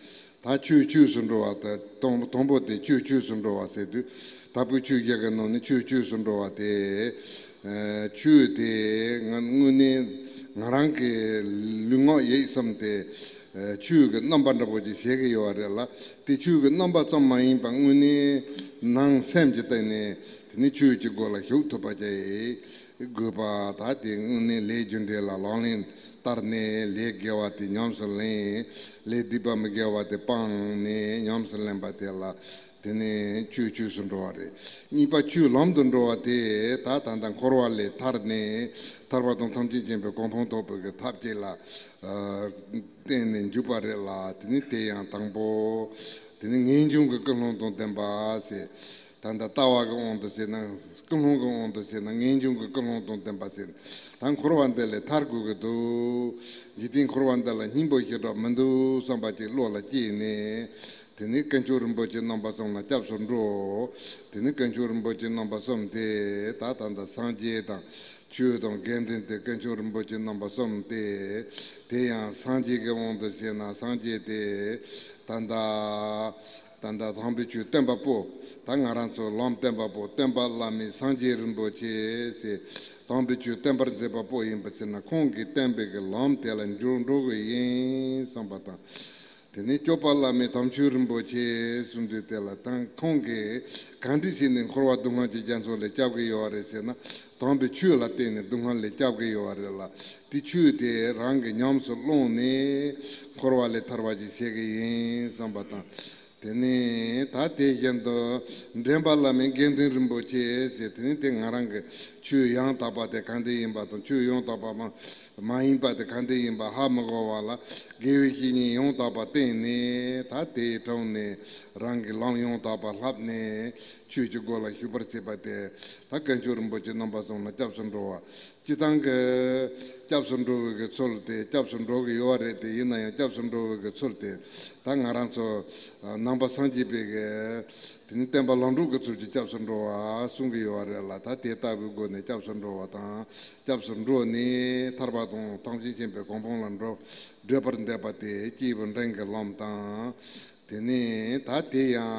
ད་ཆོས་ཆོས་སུ་འགྲོ་བ་དང་དང་པོ་དེ་ཆོས་ཆོས་སུ་འགྲོ་བ་ཟེར་དུས། དྲག་པོའི་ཆོས་བཞི་གི་ནང་ནས་ཆོས་ཆོས་སུ་འགྲོ་བ་དེ། ཆོས་དེ་ང་དངོས་གནས་ང་རང་གི་ལུས་ངག་ཡིད་གསུམ་དེ། ཆོས་ཀྱི་རྣམ་པ་འདྲ་པོ་ཅིག་བྱེད་ཀྱི་ཡོད་རེད་ལ། དེ་ཆོས་ཀྱི་རྣམ་པ་ཙམ་མ་ཡིན་པ་དངོས་གནས་ནང་སེམས་ཀྱི་སྟེང་ནས་དེ་ནི་ཆོས་ཀྱི་སྒོ་ལ་ཞུགས་ཐུབ་པ་ཅིག་དགོས་པ། ད་དེ་དངོས་གནས་ལས་རྒྱུ་འབྲས་ལ་ལག་ལེན་བསྟར་ནས་ལས་དགེ་བ་དེ་ཉམས་སུ་ལེན། ལས་སྡིག་པ་མི་དགེ་བ་དེ་སྤངས་ནས་ཉམས་སུ་ལེན་པ་དེ་ལ། དེ་ནས་ཆོས་ཆོས་སུ་འགྲོ་བ་རེད། གཉིས་པ་ཆོས་ལམ་དུ་འགྲོ་བ་དེ་ད་ད་ལྟ་འཁོར་བ་ལས་ཐར་ནས་ཐར་པ་དང་ཐམས་ཅད་མཁྱེན་པའི་གོ་འཕང་ཐོབ་པའི་གི་ཐབས་ཅིག་ལ་བརྟེན་ནས་འཇུག་པ་རེད་ལ། དེ་ནི་དེ་ཡང་དང་པོ། དེ་ནི་ངེས་འབྱུང་གི་ཀུན་སློང་དང་ལྡན་པ་ཟེར། ད་ལྟ་ལྟ་བ་གི་དབང་དུ་བྱས་ན། ཀུན་སློང་གི་དབང་དུ་བྱས་ན་ངེས་འབྱུང་གི་ཀུན་སློང་དང་ལྡན་པ་ཟེར། ད་འཁོར་བ་འདི་ལས་ཐར་དགོས་ཀྱི་འདུག་འཇིག་རྟེན་འཁོར་བ་འདི་ལ་སྙིང་པོ་ཞེ་དྲག་མི་འདུག་བསམ་པ་ཅིག་བློ་ལ་སྐྱེས་ནས། དེ་ནས་དཀོན་མཆོག་རིན་པོ་ཆེ་རྣམ་པ་གསུམ་ལ་སྐྱབས་སུ་འགྲོ། དེ་ནས་དཀོན་མཆོག་རིན་པོ་ཆེ་རྣམ་པ་གསུམ་དེ་ད་ད་ལྟ་སངས་རྒྱས་དང་ཆོས་དང་དགེ་འདུན་དེ། དཀོན་མཆོག་རིན་པོ་ཆེ་རྣམ་པ་གསུམ་དེ། དེ་ཡང་སངས་རྒྱས་ཀྱི་དབང་དུ་བྱས་ན་སངས་རྒྱས་དེ་ད་ལྟ་ད་ལྟ་དམ་པའི་ཆོས་སྟོན་པ་པོ། ད་ང་རང་ཚོ་ལམ་སྟོན་པ་པོ་སྟོན་པ་བླ་མེད་སངས་རྒྱས་རིན་པོ་ཆེ་ཟེར། དམ་པའི་ཆོས་སྟོན་པར་མཛད་པ་པོ་ཡིན་པ་ཟེར་ན། ཁོང་གིས་བསྟན་པའི་གི་ལམ་དེ་ལ་འགྱུར་འགྲོ་གི་ཡིན་བསམ་པ་དང་། དེ་ནས་སྐྱོབ་པ་བླ་མེད་དམ་ཆོས་རིན་པོ་ཆེ་གསུངས་དུས། དེ་ལ་ད་ཁོང་གིས་ག་འདྲ་བྱས་ནས་འཁོར་བ་སྡུག་བསྔལ་གྱི་རྒྱ་མཚོ་ལས་སྐྱོབ་གི་ཡོད་རེད་ཟེར་ན། དམ་པའི་ཆོས་ལ་བརྟེན་ནས་སྡུག་བསྔལ་ལས་སྐྱོབ་གི་ཡོད་རེད་ལ། དེ་ཆོས་དེ་རང་གིས་ཉམས་སུ་བླངས་ནས་འཁོར་བ་ལས་ཐར་བ་ཞིག་བྱེད་གི་ཡིན་བསམ་པ་དང་། དེ་ནས་ད་དེ་བཞིན་དུ་འདྲེན་པ་བླ་མེད་དགེ་འདུན་རིན་པོ་ཆེ་ཟེར། དེ་ནས་དེ་ང་རང་གི་ཆོས་ཡང་དག་པ་དེ་ག་འདྲ་ཡིན་པ་དང་། ཆོས་ཡང་དག་པ་མ་མ་ཡིན་པ་དེ་ག་འདྲ་ཡིན་པ་ཧ་མི་གོ་བ་ལ། དགེ་བའི་བཤེས་གཉེན་ཡང་དག་པ་བསྟེན་ནས། ད་དེའི་དྲུང་ནས་རང་གི་ལམ་ཡང་དག་པ་བསླབས་ནས་ཆོས་ཀྱི་སྒོ་ལ་ཞུགས་པར་བྱེད་པ་དེ། ད་དཀོན་མཆོག་རིན་པོ་ཆེ་རྣམ་པ་གསུམ་ལ་སྐྱབས་སུ་འགྲོ་བ། སྤྱིར་བཏང་གི་སྐྱབས་སུ་འགྲོ་བའི་གི་ཚུལ་དེ། སྐྱབས་སུ་འགྲོ་གི་ཡོད་རེད་དེ། ཡིན་ན་ཡང་སྐྱབས་སུ་འགྲོ་བའི་གི་ཚུལ་དེ་ད་ང་རང་ཚོ་ནང་པ་སངས་རྒྱས་པའི་གི་དེ་ནི་བསྟན་པ་ལམ་གྲོགས་ཀྱི་ཚུལ་གྱིས་སྐྱབས་སུ་འགྲོ་བ་གསུང་གི་ཡོད་རེད་ལ། ད་དེ་ལྟ་བུའི་སྒོ་ནས་སྐྱབས་སུ་འགྲོ་བ་དང་། སྐྱབས་སུ་འགྲོ་ནས་ཐར་པ་དང་ཐམས་ཅད་མཁྱེན་པའི་གོ་འཕང་ལ་འགྲོ་བགྲོད་པར་འདོད་པ་དེ་སྐྱེས་བུ་འབྲིང་གི་ལམ་དང་། དེ་ནས་ད་དེ་ཡང་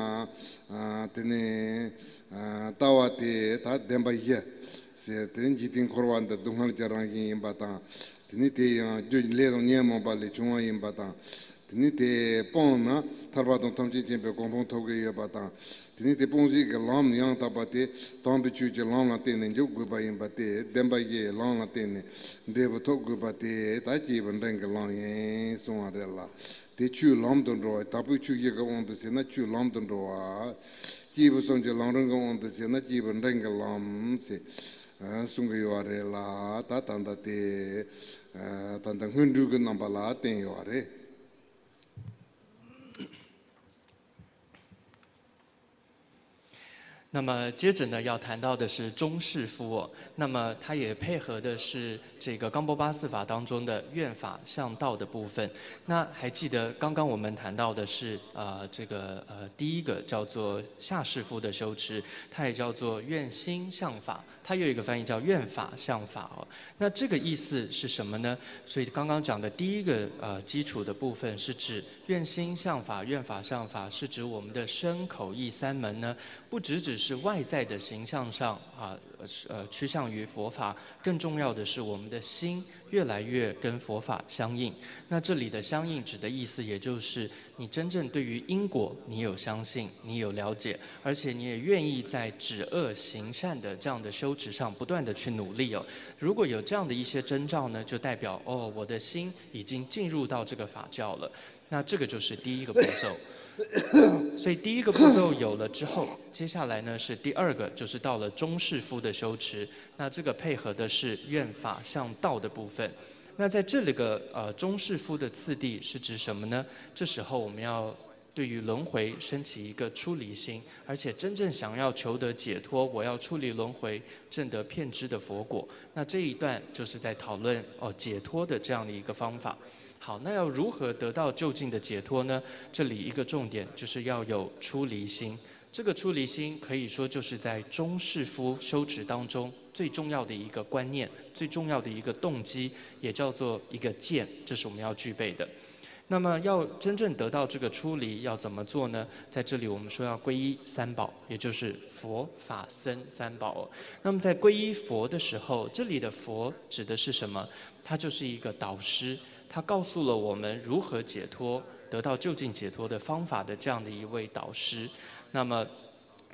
དེ་ནས་ལྟ་བ་དེ་ད་བདེན་པ་བཞི་ཟེར། དེ་འཇིག་རྟེན་འཁོར་བ་འདི་སྡུག་བསྔལ་གྱི་རང་བཞིན་ཡིན་པ་དང་། དེ་ནས་དེ་ཡང་རྒྱུ་ལས་དང་ཉོན་མོངས་པ་ལས་བྱུང་བ་ཡིན་པ་དང་། དེ་ནས་དེ་སྤངས་ན་ཐར་པ་དང་ཐམས་ཅད་མཁྱེན་པའི་གོ་འཕང་ཐོབ་ཀྱི་ཡོད་པ་དང་། དེ་ནས་དེ་སྤོང་བྱེད་ཀྱི་ལམ་ཡང་དག་པ་དེ་དམ་པའི་ཆོས་ཀྱི་ལམ་ལ་བརྟེན་ནས་འཇུག་དགོས་པ་ཡིན་པ་དེ། བདེན་པ་བཞིའི་ལམ་ལ་བརྟེན་ནས་འབྲས་བུ་ཐོབ་དགོས་པ་དེ་ད་སྐྱེས་བུ་འབྲིང་གི་ལམ་ཡིན་གསུང་བ་རེད་ལ། དེ་ཆོས་ལམ་དུ་འགྲོ་བ། དྲག་པོའི་ཆོས་བཞི་གི་དབང་དུ་བྱས་ན་ཆོས་ལམ་དུ་འགྲོ་བ། སྐྱེས་བུ་གསུམ་གྱི་ལམ་རིམ་གྱི་དབང་དུ་བྱས་ན་སྐྱེས་བུ་འབྲིང་གི་ལམ་ཟེར་གསུང་གི་ཡོད་རེད་ལ། ད་ད་ལྟ་དེ་ད་ལྟ་སྔོན་འགྲོའི་གི་རྣམ་པ་ལ་བསྟན་ཡོད་རེད། 那么接着呢，要谈到的是中士夫哦，那么它也配合的是这个冈波巴四法当中的愿法向道的部分。那还记得刚刚我们谈到的是呃这个呃第一个叫做下士夫的修持，它也叫做愿心向法，它有一个翻译叫愿法向法哦。那这个意思是什么呢？所以刚刚讲的第一个呃基础的部分是指愿心向法、愿法向法，是指我们的身口意三门呢，不只只是外在的形象上啊呃呃趋向于佛法，更重要的是我们的心越来越跟佛法相应。那这里的相应指的意思，也就是你真正对于因果你有相信，你有了解，而且你也愿意在止恶行善的这样的修持上不断的去努力哦。如果有这样的一些征兆呢，就代表哦，我的心已经进入到这个法教了。那这个就是第一个步骤。所以第一个步骤有了之后，接下来呢是第二个，就是到了中士夫的修持。那这个配合的是愿法向道的部分。那在这里个呃中士夫的次第是指什么呢？这时候我们要对于轮回升起一个出离心，而且真正想要求得解脱，我要出离轮回，证得遍知的佛果。那这一段就是在讨论哦解脱的这样的一个方法。好，那要如何得到究竟的解脱呢？这里一个重点就是要有出离心。这个出离心可以说就是在中士夫修持当中最重要的一个观念，最重要的一个动机，也叫做一个见，这是我们要具备的。那么要真正得到这个出离，要怎么做呢？在这里我们说要皈依三宝，也就是佛法僧三宝。那么在皈依佛的时候，这里的佛指的是什么？它就是一个导师，它告诉了我们如何解脱、得到究竟解脱的方法的这样的一位导师。那么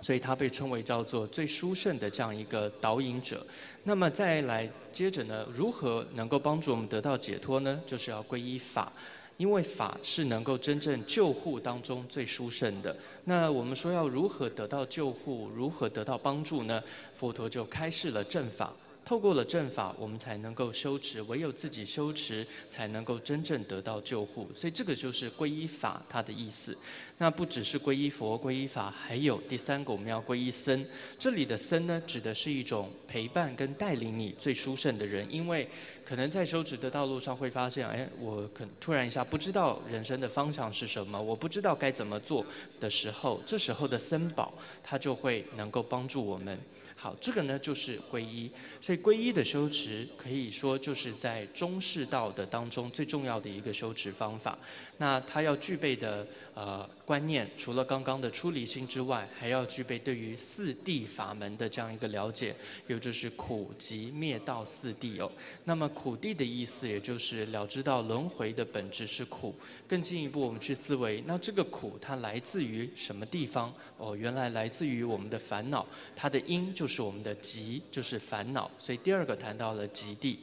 所以他被称为叫做最殊胜的这样一个导引者。那么再来接着呢，如何能够帮助我们得到解脱呢？就是要皈依法，因为法是能够真正救护当中最殊胜的。那我们说要如何得到救护，如何得到帮助呢？佛陀就开示了正法。透过了正法，我们才能够修持，唯有自己修持，才能够真正得到救护。所以这个就是皈依法它的意思。那不只是皈依佛、皈依法，还有第三个我们要皈依僧。这里的僧呢，指的是一种陪伴跟带领你最殊胜的人，因为可能在修持的道路上会发现，哎，我可突然一下不知道人生的方向是什么，我不知道该怎么做的时候，这时候的僧宝他就会能够帮助我们。好，这个呢就是皈依。所以皈依的修持可以说就是在中士道的当中最重要的一个修持方法。那它要具备的呃观念，除了刚刚的出离心之外，还要具备对于四谛法门的这样一个了解，也就是苦集灭道四谛哦。那么苦谛的意思，也就是了知到轮回的本质是苦。更进一步，我们去思维，那这个苦它来自于什么地方？哦，原来来自于我们的烦恼，它的因就是我们的集，就是烦恼。所以第二个谈到了集谛。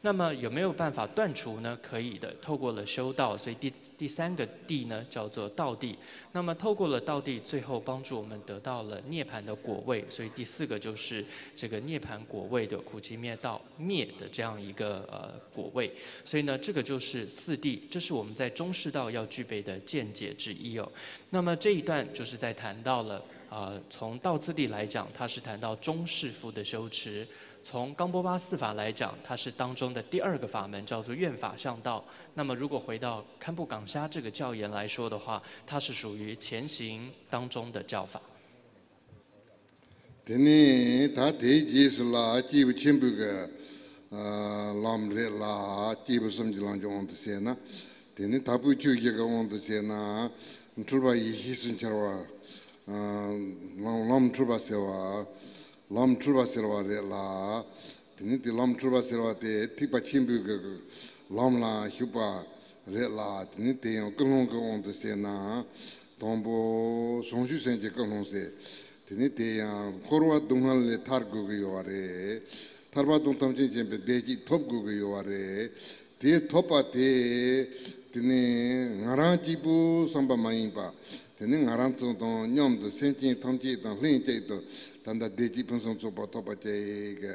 那么有没有办法断除呢？可以的，透过了修道。所以第第三个谛呢，叫做道谛。那么透过了道谛，最后帮助我们得到了涅槃的果位。所以第四个就是这个涅槃果位的苦集灭道灭的这样一个呃果位。所以呢，这个就是四谛，这是我们在中士道要具备的见解之一哦。那么这一段就是在谈到了。呃，从道次第来讲，它是谈到中士夫的修持；从冈波巴四法来讲，它是当中的第二个法门，叫做愿法向道。那么，如果回到堪布港虾这个教言来说的话，它是属于前行当中的教法。དེ་ནས་ད་དེའི་རྗེས་སུ་ལ་སྐྱེས་བུ་ཆེན་པོའི་གི་ལམ་རེད་ལ། སྐྱེས་བུ་གསུམ་གྱི་ལམ་གྱི་དབང་དུ་བྱས་ན། དེ་ནས་དྭགས་པོའི་ཆོས་བཞི་གི་དབང་དུ་བྱས་ན། འཁྲུལ་པ་ཡེ་ཤེས་སུ་འཆར་བ། ལམ་ལམ་འཁྲུལ་པ་སེལ་བ། ལམ་འཁྲུལ་པ་སེལ་བ་རེད་ལ། དེ་ནས་དེ་ལམ་འཁྲུལ་པ་སེལ་བ་དེ་ཐེག་པ་ཆེན་པོའི་གི་ལམ་ལ་ཞུགས་པ་རེད་ལ། དེ་ནས་དེ་ཡང་ཀུན་སློང་གི་དབང་དུ་བྱས་ན། དང་པོ་བྱང་ཆུབ་སེམས་ཀྱི་ཀུན་སློང་ཟེར། དེ་ནས་དེ་ཡང་འཁོར་བ་སྡུག་བསྔལ་ལས་ཐར་དགོས་ཀྱི་ཡོད་པ་རེད། ཐར་པ་དང་ཐམས་ཅད་མཁྱེན་པའི་བདེ་སྐྱིད་ཐོབ་དགོས་ཀྱི་ཡོད་པ་རེད། དེ་ཐོབ་པ་དེ། དེ་ནས་ང་རང་གཅིག་པུ་བསམ་པ་མ་ཡིན་པ། དེ་ནས་ང་རང་ཚོ་དང་མཉམ་དུ་སེམས་ཅན་ཐམས་ཅད་དང་ལྷན་ཅིག་ཏུ་ ད་ལྟ་བདེ་སྐྱིད་ཕུན་སུམ་ཚོགས་པ་ཐོབ་པ་བཅས་ཀྱི་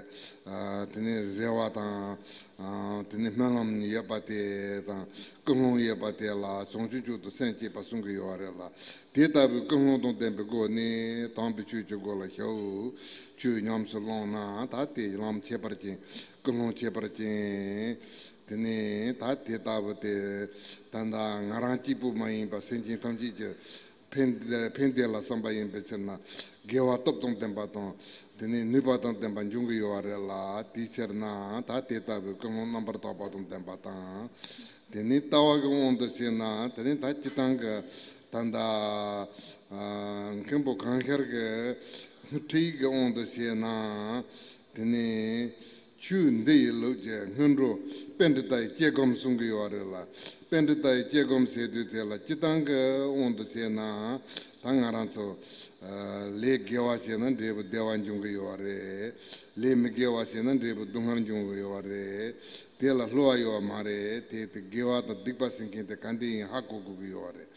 ཨ་དེ་ནས་རེ་བ་དང་། ཨ་དེ་ནས་སྨོན་ལམ་ཡོད་པ་དེ་དང་། ཀུན་སློང་ཡོད་པ་དེ་ལ་བྱང་ཆུབ་མཆོག་ཏུ་སེམས་བསྐྱེད་པ་གསུང་གི་ཡོད་རེད་ལ། དེ་ལྟ་བུའི་ཀུན་སློང་དང་ལྡན་པའི་སྒོ་ནས་དམ་པའི་ཆོས་ཀྱི་སྒོ་ལ་ཞུགས། ཆོས་ཉམས་སུ་བླངས་ན་ད་དེ་ལམ་ཁྱད་པར་ཅན། ཀུན་སློང་ཁྱད་པར་ཅན། དེ་ནས་ད་དེ་ལྟ་བུ་དེ་ད་ལྟ་ང་རང་གཅིག་པུ་མ་ཡིན་པ་སེམས་ཅན་ཐམས་ཅད་ཀྱི་ཕན་ཕན་བདེ་ལ་བསམ་པ་ཡིན་པའི་ཕྱིར་ན། དགེ་བ་སྟོབས་དང་ལྡན་པ་དང་། དེ་ནས་ནུས་པ་དང་ལྡན་པ་འབྱུང་གི་ཡོད་རེད་ལ། དེའི་ཕྱིར་ན་ད་དེ་ལྟ་བུའི་ཀུན་སློང་རྣམ་པར་དག་པ་དང་ལྡན་པ་དང་། དེ་ནས་ལྟ་བ་གི་དབང་དུ་བྱས་ན་དེ་ནས་ད་སྤྱིར་བཏང་གི་ད་ལྟ་ཨ་མཁན་པོ་གང་ཤར་གྱི་ཁྲིད་ཡིག་གི་དབང་དུ་བྱས་ན། དེ་ནས་ཆོས་འདི་ཡི་ལུགས་ཀྱི་སྔོན་འགྲོ་པཎྜི་ཏ་ཡི་དཀྱིལ་སྒོམ་གསུང་གི་ཡོད་རེད་ལ། པཎྜི་ཏ་ཡི་དཀྱིལ་སྒོམ་ཟེར་དུས་དེ་ལ་སྤྱིར་བཏང་གི་དབང་དུ་བྱས་ན། ད་ང་རང་ཚོ་ཨ་ལས་དགེ་བ་བྱས་ན་འབྲས་བུ་བདེ་བ་འབྱུང་གི་ཡོད་རེད། ལས་མི་དགེ་བ་བྱས་ན་འབྲས་བུ་སྡུག་བསྔལ་འབྱུང་གི་ཡོད་རེད། དེ་ལ་བསླུ་བ་ཡོད་པ་མ་རེད། དེ་དེ་དགེ་བ་དང་སྡིག་པ་ཟེར་མཁན་དེ་ག་འདྲ་ཡིན་ཧ་གོ་དགོས་ཀྱི་ཡོད་རེད།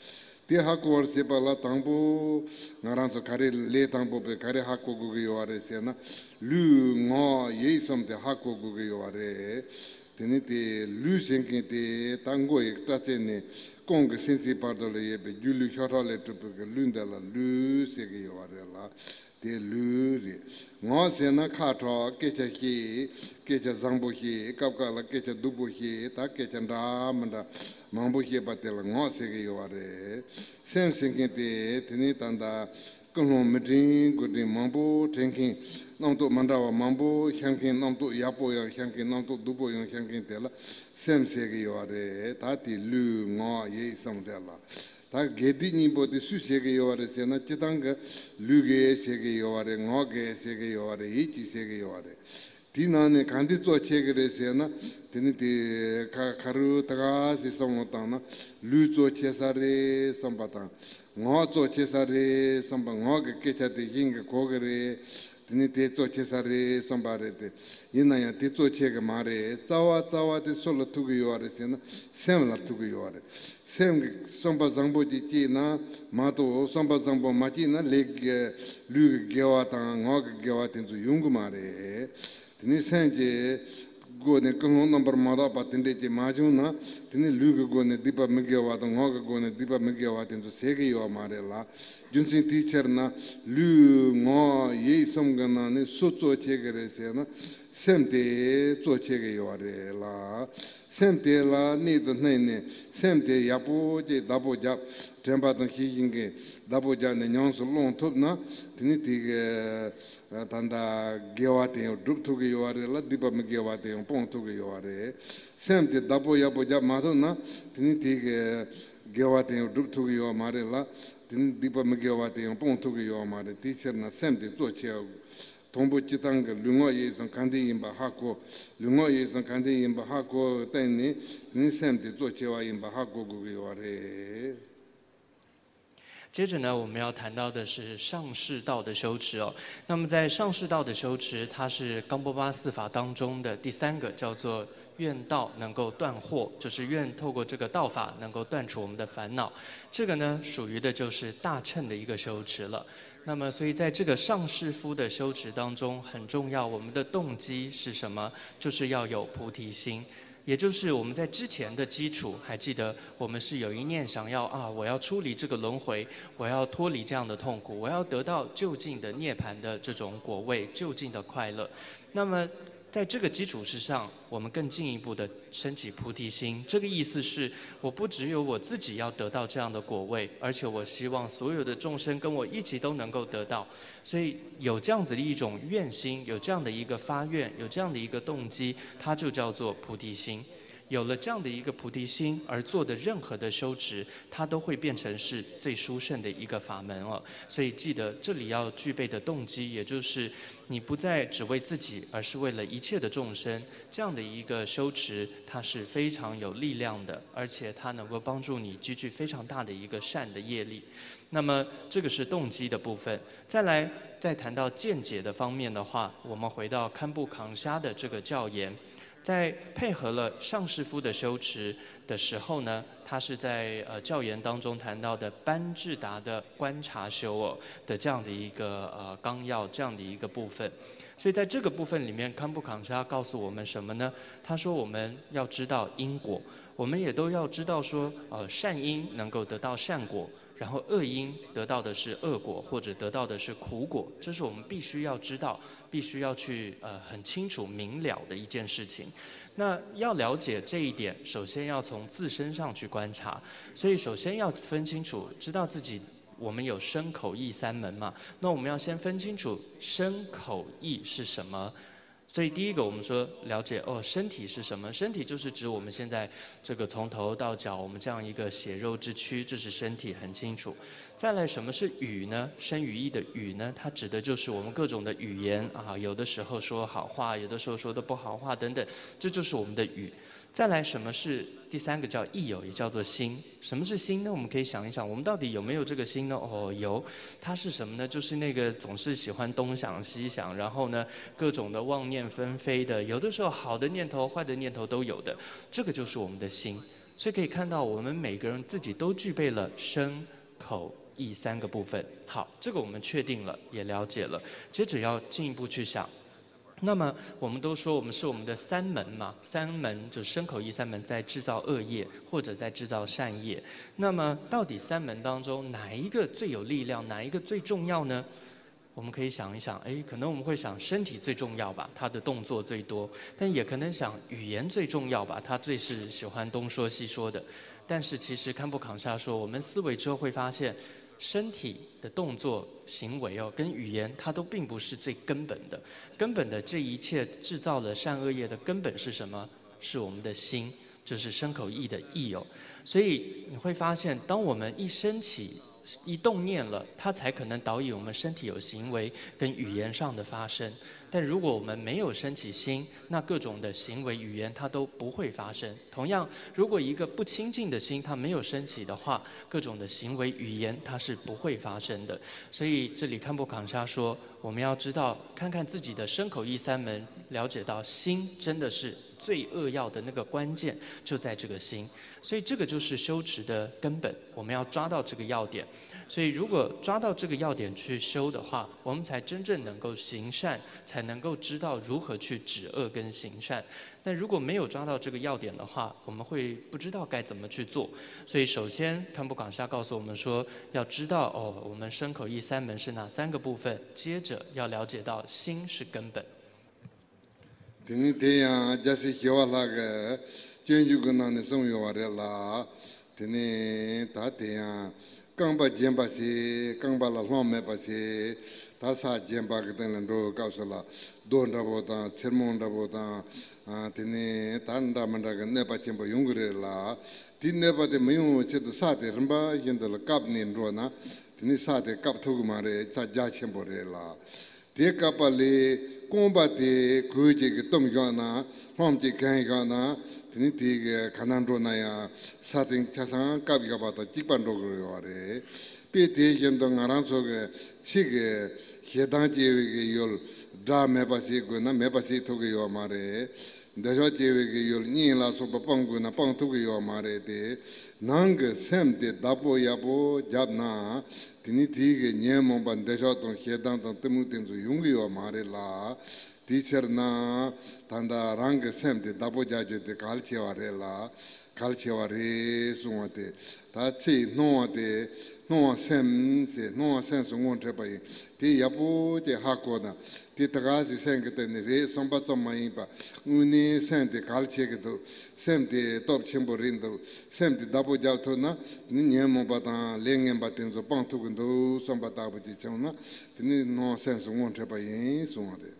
དེ་ཧ་གོ་བར་བྱེད་པ་ལ་དང་པོ་ང་རང་ཚོ་ག་རེ་ལས་དང་པོ་པས་ག་རེ་ཧ་གོ་དགོས་ཀྱི་ཡོད་རེད་ཟེར་ན། ལུས་ངག་ཡིད་གསུམ་དེ་ཧ་གོ་དགོས་ཀྱི་ཡོད་རེད། དེ་ནི་དེ་ལུས་ཟེར་མཁན་དེ་ད་མགོ་ཡི་སྐྲ་རྩེ་ནས་རྐང་གི་སེན་ཚིགས་བར་དུ་ལ་ཡོད་པའི་སྒྱུ་ལུས་ཤ་ཁྲག་ལས་གྲུབ་པའི་གི་ལུས་འདི་ལ་ལུས་ཟེར་གྱི་ཡོད་རེད་ལ། དེ་ལུས་རེད། ངག་ཟེར་ན་ཁ་དྲག་སྐད་ཆ་བཤད། སྐད་ཆ་བཟང་པོ་བཤད། སྐབས་འགའ་ལ་སྐད་ཆ་སྡུག་པོ་བཤད། ད་སྐད་ཆ་འདྲ་མི་འདྲ་མང་པོ་བཤད་པ་དེ་ལ་ངག་ཟེར་གྱི་ཡོད་པ་རེད། སེམས་ཟེར་མཁན་དེ་དེ་ནི་ད་ལྟ་ཀུན་སློང་མི་དྲན་དགོས་དྲན་མང་པོ་དྲན་མཁན། རྣམ་རྟོག་མི་འདྲ་བ་མང་པོ་ཤར་མཁན། རྣམ་རྟོག་ཡག་པོ་ཡང་ཤར་མཁན། རྣམ་རྟོག་སྡུག་པོ་ཡང་ཤར་མཁན་དེ་ལ་སེམས་ཟེར་གྱི་ཡོད་པ་རེད། ད་དེ་ལུས་ངག་ཡིད་གསུམ་རེད་ལ། ད་དགེ་སྡིག་གཉིས་པོ་དེ་སུས་བྱེད་ཀྱི་ཡོད་པ་རེད་ཟེར་ན། སྤྱིར་བཏང་གི་ལུས་ཀྱིས་བྱེད་ཀྱི་ཡོད་པ་རེད། ངག་གིས་བྱེད་ཀྱི་ཡོད་པ་རེད། ཡིད་ཀྱིས་བྱེད་ཀྱི་ཡོད་པ་རེད། དེའི་ནང་ནས་གང་འདི་གཙོ་ཆེ་གི་རེད་ཟེར་ན། དེ་ནི་དེ་ཁ་ཁ་རུ་ད་ག་ཟེ་བསམ་བློ་བཏང་ན། ལུས་གཙོ་ཆེ་ས་རེད་བསམ་པ་དང་། ངག་གཙོ་ཆེ་ས་རེད་བསམ་པ། ངག་གི་སྐད་ཆ་དེ་གཞན་གྱིས་གོ་གི་རེད། དེ་ནི་དེ་གཙོ་ཆེ་ས་རེད་བསམ་པ་རེད་དེ། ཡིན་ན་ཡང་དེ་གཙོ་ཆེ་གི་མ་རེད། རྩ་བ་རྩ་བ་དེ་སུ་ལ་ཐུག་གི་ཡོད་རེད་ཟེར་ན། སེམས་ལ་ཐུག་གི་ཡོད་རེད། སེམས་ཀྱི་བསམ་པ་བཟང་པོ་ཅིག་སྐྱེས་ན་མ་གཏོགས། བསམ་པ་བཟང་པོ་མ་སྐྱེས་ན་ལས་ཀྱི་ལུས་ཀྱི་དགེ་བ་དང་ངག་གི་དགེ་བ་དེ་ཚོ་ཡོང་གི་མ་རེད། དེ་ནི་སེམས་ཀྱི་སྒོ་ནས་ཀུན་སློང་རྣམ་པར་མ་དག་པ་དེ་འདྲས་ཀྱིས་མ་བྱུང་ན། དེ་ནི་ལུས་ཀྱི་སྒོ་ནས་སྡིག་པ་མི་དགེ་བ་དང་། ངག་གི་སྒོ་ནས་སྡིག་པ་མི་དགེ་བ་དེ་ཚོ་ཟད་ཀྱི་ཡོད་མ་རེད་ལ། རྒྱུ་མཚན་དེའི་ཕྱིར་ན་ལུས་ངག་ཡིད་གསུམ་གྱི་ནང་ནས་སུ་གཙོ་ཆེ་གི་རེད་ཟེར་ན། སེམས་དེ་གཙོ་ཆེ་གི་ཡོད་རེད་ལ། སེམས་དེ་ལ་གནད་དུ་བསྣུན་ནས་སེམས་དེ་ཡག་པོ་ཅིག་བདག་པོ་རྒྱབ། དྲན་པ་དང་ཤེས་བཞིན་གྱིས་བདག་པོ་རྒྱབ་ནས་ཉམས་སུ་བླང་ཐུབ་ན། དེ་ནི་དེ་གི་ད་ལྟ་དགེ་བ་དེ་ཡང་སྒྲུབ་ཐུབ་ཀྱི་ཡོད་རེད་ལ། སྡིག་པ་མི་དགེ་བ་དེ་ཡང་སྤོང་ཐུབ་ཀྱི་ཡོད་རེད། སེམས་དེ་བདག་པོ་ཡག་པོ་རྒྱབ་མ་ཐུབ་ན། དེ་ནི་དེ་གི་དགེ་བ་དེ་ཡང་སྒྲུབ་ཐུབ་ཀྱི་ཡོད་མ་རེད་ལ། དེ་ནི་སྡིག་པ་མི་དགེ་བ་དེ་ཡང་སྤོང་ཐུབ་ཀྱི་ཡོད་མ་རེད། དེའི་ཕྱིར་ན་སེམས་དེ་གཙོ་ཆེ། དང་པོ་སྤྱིར་བཏང་གི་ལུས་ངག་ཡིད་གསུམ་གང་འདི་ཡིན་པ་ཧ་གོ། ལུས་ངག་ཡིད་གསུམ་གང་འདི་ཡིན་པ་ཧ་གོ་བའི་སྟེང་ནས་ནི་སེམས་དེ་གཙོ་ཆེ་བ་ཡིན་པ་ཧ་གོ་དགོས་ཀྱི་ཡོད་རེད།接着呢，我们要谈到的是上士道的修持哦。那么在上士道的修持，它是冈波巴四法当中的第三个，叫做愿道能够断惑，就是愿透过这个道法能够断除我们的烦恼。这个呢，属于的就是大乘的一个修持了。那么，所以在这个上士夫的修持当中，很重要，我们的动机是什么？就是要有菩提心。也就是我们在之前的基础，还记得我们是有一念想要啊，我要出离这个轮回，我要脱离这样的痛苦，我要得到究竟的涅槃的这种果位，究竟的快乐。那么在这个基础之上，我们更进一步的升起菩提心。这个意思是，我不只有我自己要得到这样的果位，而且我希望所有的众生跟我一起都能够得到。所以有这样子的一种愿心，有这样的一个发愿，有这样的一个动机，它就叫做菩提心。有了这样的一个菩提心而做的任何的修持，它都会变成是最殊胜的一个法门哦。所以记得这里要具备的动机，也就是你不再只为自己，而是为了一切的众生。这样的一个修持，它是非常有力量的，而且它能够帮助你积聚非常大的一个善的业力。那么这个是动机的部分。再来，再谈到见解的方面的话，我们回到堪布扛沙的这个教言。在配合了上士夫的修持的时候呢，他是在呃教言当中谈到的班智达的观察修哦的这样的一个呃纲要，这样的一个部分。所以在这个部分里面，堪布坎沙告诉我们什么呢？他说我们要知道因果，我们也都要知道说，呃，善因能够得到善果，然后恶因得到的是恶果，或者得到的是苦果，这是我们必须要知道，必须要去呃很清楚明了的一件事情。那要了解这一点，首先要从自身上去观察，所以首先要分清楚，知道自己我们有身口意三门嘛，那我们要先分清楚身口意是什么。所以第一个，我们说了解哦，身体是什么？身体就是指我们现在这个从头到脚，我们这样一个血肉之躯，这是身体，很清楚。再来，什么是语呢？身语意的语呢，它指的就是我们各种的语言啊，有的时候说好话，有的时候说的不好话等等，这就是我们的语。再来，什么是第三个叫意有，也叫做心。什么是心呢？我们可以想一想，我们到底有没有这个心呢？哦，有。它是什么呢？就是那个总是喜欢东想西想，然后呢，各种的妄念纷飞的，有的时候好的念头、坏的念头都有的，这个就是我们的心。所以可以看到，我们每个人自己都具备了身、口、意三个部分。好，这个我们确定了，也了解了。接着要进一步去想，那么我们都说我们是我们的三门嘛，三门就身口意三门在制造恶业或者在制造善业。那么到底三门当中哪一个最有力量，哪一个最重要呢？我们可以想一想，诶，可能我们会想身体最重要吧，它的动作最多，但也可能想语言最重要吧，它最是喜欢东说西说的。但是其实堪布坎沙说，我们思维之后会发现，身体的动作、行为哦，跟语言它都并不是最根本的。根本的这一切制造了善恶业的根本是什么？是我们的心，就是身口意的意哦。所以你会发现，当我们一升起、一动念了，它才可能导引我们身体有行为跟语言上的发生。但如果我们没有升起心，那各种的行为、语言它都不会发生。同样，如果一个不清净的心它没有升起的话，各种的行为、语言它是不会发生的。所以这里堪布坎沙说，我们要知道，看看自己的身口意三门，了解到心真的是最扼要的那个关键就在这个心。所以这个就是修持的根本，我们要抓到这个要点。所以如果抓到这个要点去修的话，我们才真正能够行善，才能够知道如何去止恶跟行善。但如果没有抓到这个要点的话，我们会不知道该怎么去做。所以首先，堪布坎沙告诉我们说，要知道哦，我们身口意三门是哪三个部分，接着要了解到心是根本。 དེ་ནི་དེ་ཡང་རྒྱལ་སྲས་ཞི་བ་ལྷ་གིས་སྤྱོད་འཇུག་གི་ནང་ནས་གསུངས་ཡོད་པ་རེད་ལ། དེ་ནི་ད་དེ་ཡང་རྐང་པ་བརྒྱན་པ་ཞིག་རྐང་པ་ལ་ལྷམ་མེད་པ་ཞིག་ད་ས་བརྒྱན་པ་གི་སྟེང་ལ་འགྲོ་བའི་སྐབས་སུ་ལ་རྡོ་འདྲ་པོ་དང་ཚེར་མོ་འདྲ་པོ་དང་། དེ་ནི་ད་འདྲ་མི་འདྲ་གི་གནོད་པ་ཆེན་པོ་ཡོང་གི་རེད་ལ། དེའི་གནོད་པ་དེ་མི་ཡོང་བའི་ཆེད་དུ་ས་དེ་རིམ་པ་བཞིན་དུ་ལ་བཀབ་ནས་འགྲོ་ན། དེ་ནི་ས་དེ་བཀབ་ཐུབ་གི་མ་རེད། ས་རྒྱ་ཆེན་པོ་རེད་ལ། དེ་བཀབ་པ་ལས་རྐང་པ་དེ་གོས་ཅིག་གིས་བཏུམས་བཞག་ན། ལྷམ་ཅིག་གྱོན་བཞག་ན། དེ་ནི་དེ་གི་ག་ན་འགྲོ་ན་ཡང་ས་སྟེང་ཆ་ཚང་བཀབ་བཞག་པ་དང་གཅིག་པ་འགྲོ་གི་ཡོད་རེད། དཔེ་དེ་བཞིན་དུ་ང་རང་ཚོ་གི་ཕྱི་གི་ཞེ་སྡང་སྐྱེ་བའི་གི་ཡུལ་དགྲ་མེད་པ་བྱེད་དགོས་ན་མེད་པ་བྱེད་ཐུབ་ཀྱི་ཡོད་མ་རེད། འདོད་ཆགས་སྐྱེ་བའི་གི་ཡུལ་གཉེན་ལ་སོགས་པ་སྤང་དགོས་ན་སྤང་ཐུབ་ཀྱི་ཡོད་མ་རེད་དེ། ནང་གི་སེམས་དེ་བདག་པོ་ཡག་པོ་བརྒྱབ་ན། དེ་ནི་དེའི་གི་ཉོན་མོངས་པ་འདོད་ཆགས་དང་ཞེ་སྡང་དང་གཏི་མུག་དེ་ཚོ་ཡོང་གི་ཡོད་མ་རེད་ལ། དེའི་ཕྱིར་ན་ད་ལྟ་རང་གི་སེམས་དེ་བདག་པོ་རྒྱག་རྒྱུ་དེ་གལ་ཆེ་བ་རེད་ལ། གལ་ཆེ་བ་རེད་གསུང་བ་དེ། ད་ཚེ་སྣང་བ་དེ་སྣང་བ་སེམས་ཟེར། སྣང་བ་སེམས་སུ་ངོ་འཕྲོད་པ་ཡིན། དེ་ཡག་པོ་དེ་ཧ་གོ་ན། དེ་ད་ག་ཟེ་སེམས་ཀྱི་སྟེང་ནས་རེད་བསམ་པ་ཙམ་མ་ཡིན་པ། དངོས་གནས་སེམས་དེ་གལ་ཆེ་གི་འདུག་སེམས་དེ་སྟོབས་ཆེན་པོ་རེད་འདུག་སེམས་དེ་བདག་པོ་རྒྱག་ཐུབ་ན། དེ་ནི་ཉོན་མོངས་པ་དང་ལས་ངན་པ་དེ་ཚོ་སྤང་ཐུབ་གི་འདུག་བསམ་པ་ལྟ་བུ་ཅིག་བྱུང་ན། དེ་ནི་སྣང་བ་སེམས་སུ་ངོ་འཕྲོད་པ་ཡིན་གསུང་བ་རེད།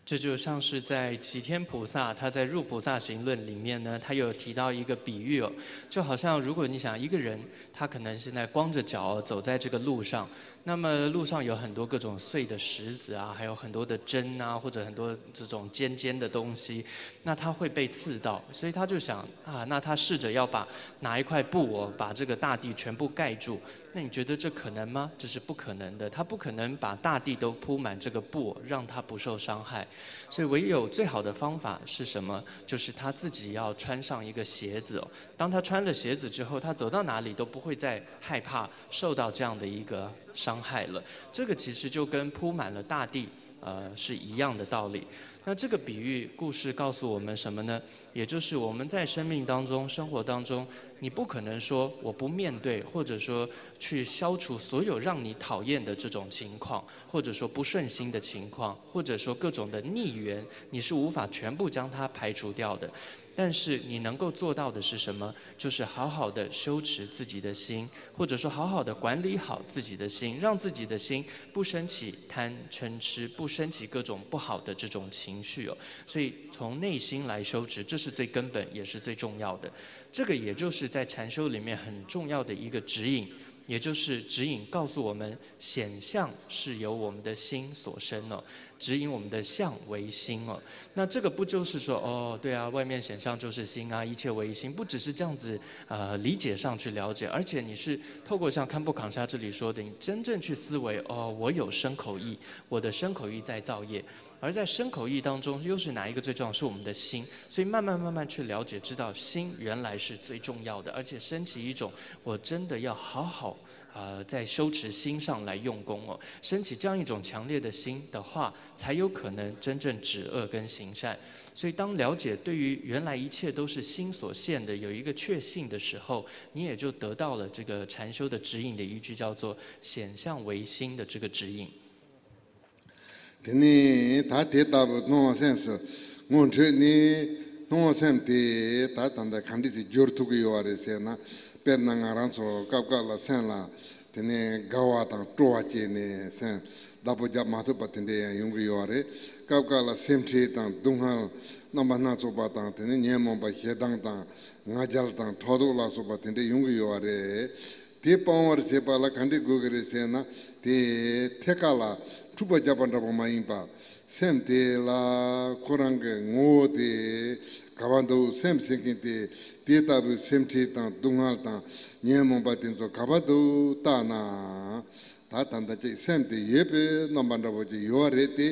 这就像是在齐天菩萨他在入菩萨行论里面呢，他有提到一个比喻哦，就好像如果你想一个人，他可能现在光着脚走在这个路上，那么路上有很多各种碎的石子啊，还有很多的针啊，或者很多这种尖尖的东西，那他会被刺到，所以他就想啊，那他试着要把拿一块布哦，把这个大地全部盖住。那你觉得这可能吗？这是不可能的，他不可能把大地都铺满这个布，让它不受伤害。所以唯有最好的方法是什么？就是他自己要穿上一个鞋子哦。当他穿了鞋子之后，他走到哪里都不会再害怕受到这样的一个伤害了。这个其实就跟铺满了大地，呃，是一样的道理。那这个比喻故事告诉我们什么呢？也就是我们在生命当中、生活当中，你不可能说我不面对，或者说去消除所有让你讨厌的这种情况，或者说不顺心的情况，或者说各种的逆缘，你是无法全部将它排除掉的。但是你能够做到的是什么？就是好好的修持自己的心，或者说好好的管理好自己的心，让自己的心不升起贪嗔痴，不升起各种不好的这种情绪哦。所以从内心来修持，这是最根本也是最重要的。这个也就是在禅修里面很重要的一个指引，也就是指引告诉我们，显相是由我们的心所生哦，指引我们的相为心哦。那这个不就是说，哦，对啊，外面显相就是心啊，一切唯心，不只是这样子呃理解上去了解，而且你是透过像堪布坎沙这里说的，你真正去思维，哦，我有身口意，我的身口意在造业。而在身口意当中，又是哪一个最重要？是我们的心。所以慢慢慢慢去了解，知道心原来是最重要的，而且升起一种我真的要好好呃在修持心上来用功哦，升起这样一种强烈的心的话，才有可能真正止恶跟行善。所以当了解对于原来一切都是心所现的有一个确信的时候，你也就得到了这个禅修的指引的依据，叫做显相为心的这个指引。 དེ་ནས་ད་དེ་ལྟ་བུ་སྣང་བ་སེམས་སུ་ངོ་འཕྲོད་ནས་སྣང་བ་སེམས་དེ་ད་ད་ལྟ་ག་འདྲ་ཞིག་སྦྱོར་ཐུབ་ཀྱི་ཡོད་རེད་ཟེར་ན། དཔེར་ན་ང་རང་ཚོ་སྐབས་སྐབས་ལ་སེམས་ལ་དེ་ནས་དགའ་བ་དང་སྤྲོ་བ་སྐྱེས་ནས་སེམས་བདག་པོ་རྒྱབ་མ་ཐུབ་པ་དེ་འདྲ་ཡང་ཡོང་གི་ཡོད་རེད། སྐབས་སྐབས་ལ་སེམས་ཁྲལ་དང་སྡུག་བསྔལ་རྣམ་པ་སྣ་ཚོགས་པ་དང་། དེ་ནས་ཉོན་མོངས་པ་ཞེ་སྡང་དང་ང་རྒྱལ་དང་ཕྲག་དོག་ལ་སོགས་པ་དེ་འདྲ་ཡོང་གི་ཡོད་རེད། དེ་སྤང་བར་བྱེད་པ་ལ་ག་འདྲ་དགོས་ཀྱི་རེད་ཟེར་ན། དེ་ཐད་ཀ་ལ་འཁྲུག་པ་རྒྱག་པ་འདྲ་པོ་མ་ཡིན་པ། སེམས་དེ་ལ་ཁོ་རང་གི་ངོ་བོ་དེ་ག་བ་འདུག་སེམས་ཟེར་མཁན་དེ་དེ་ལྟ་བུའི་སེམས་ཁྲལ་དང་སྡུག་བསྔལ་དང་ཉོན་མོངས་པ་དེ་ཚོ་ག་བ་འདུག་བལྟས་ན། ད་ད་ལྟ་ཅིག་སེམས་དེ་ཡོད་པའི་རྣམ་པ་འདྲ་པོ་ཅིག་ཡོད་རེད་དེ།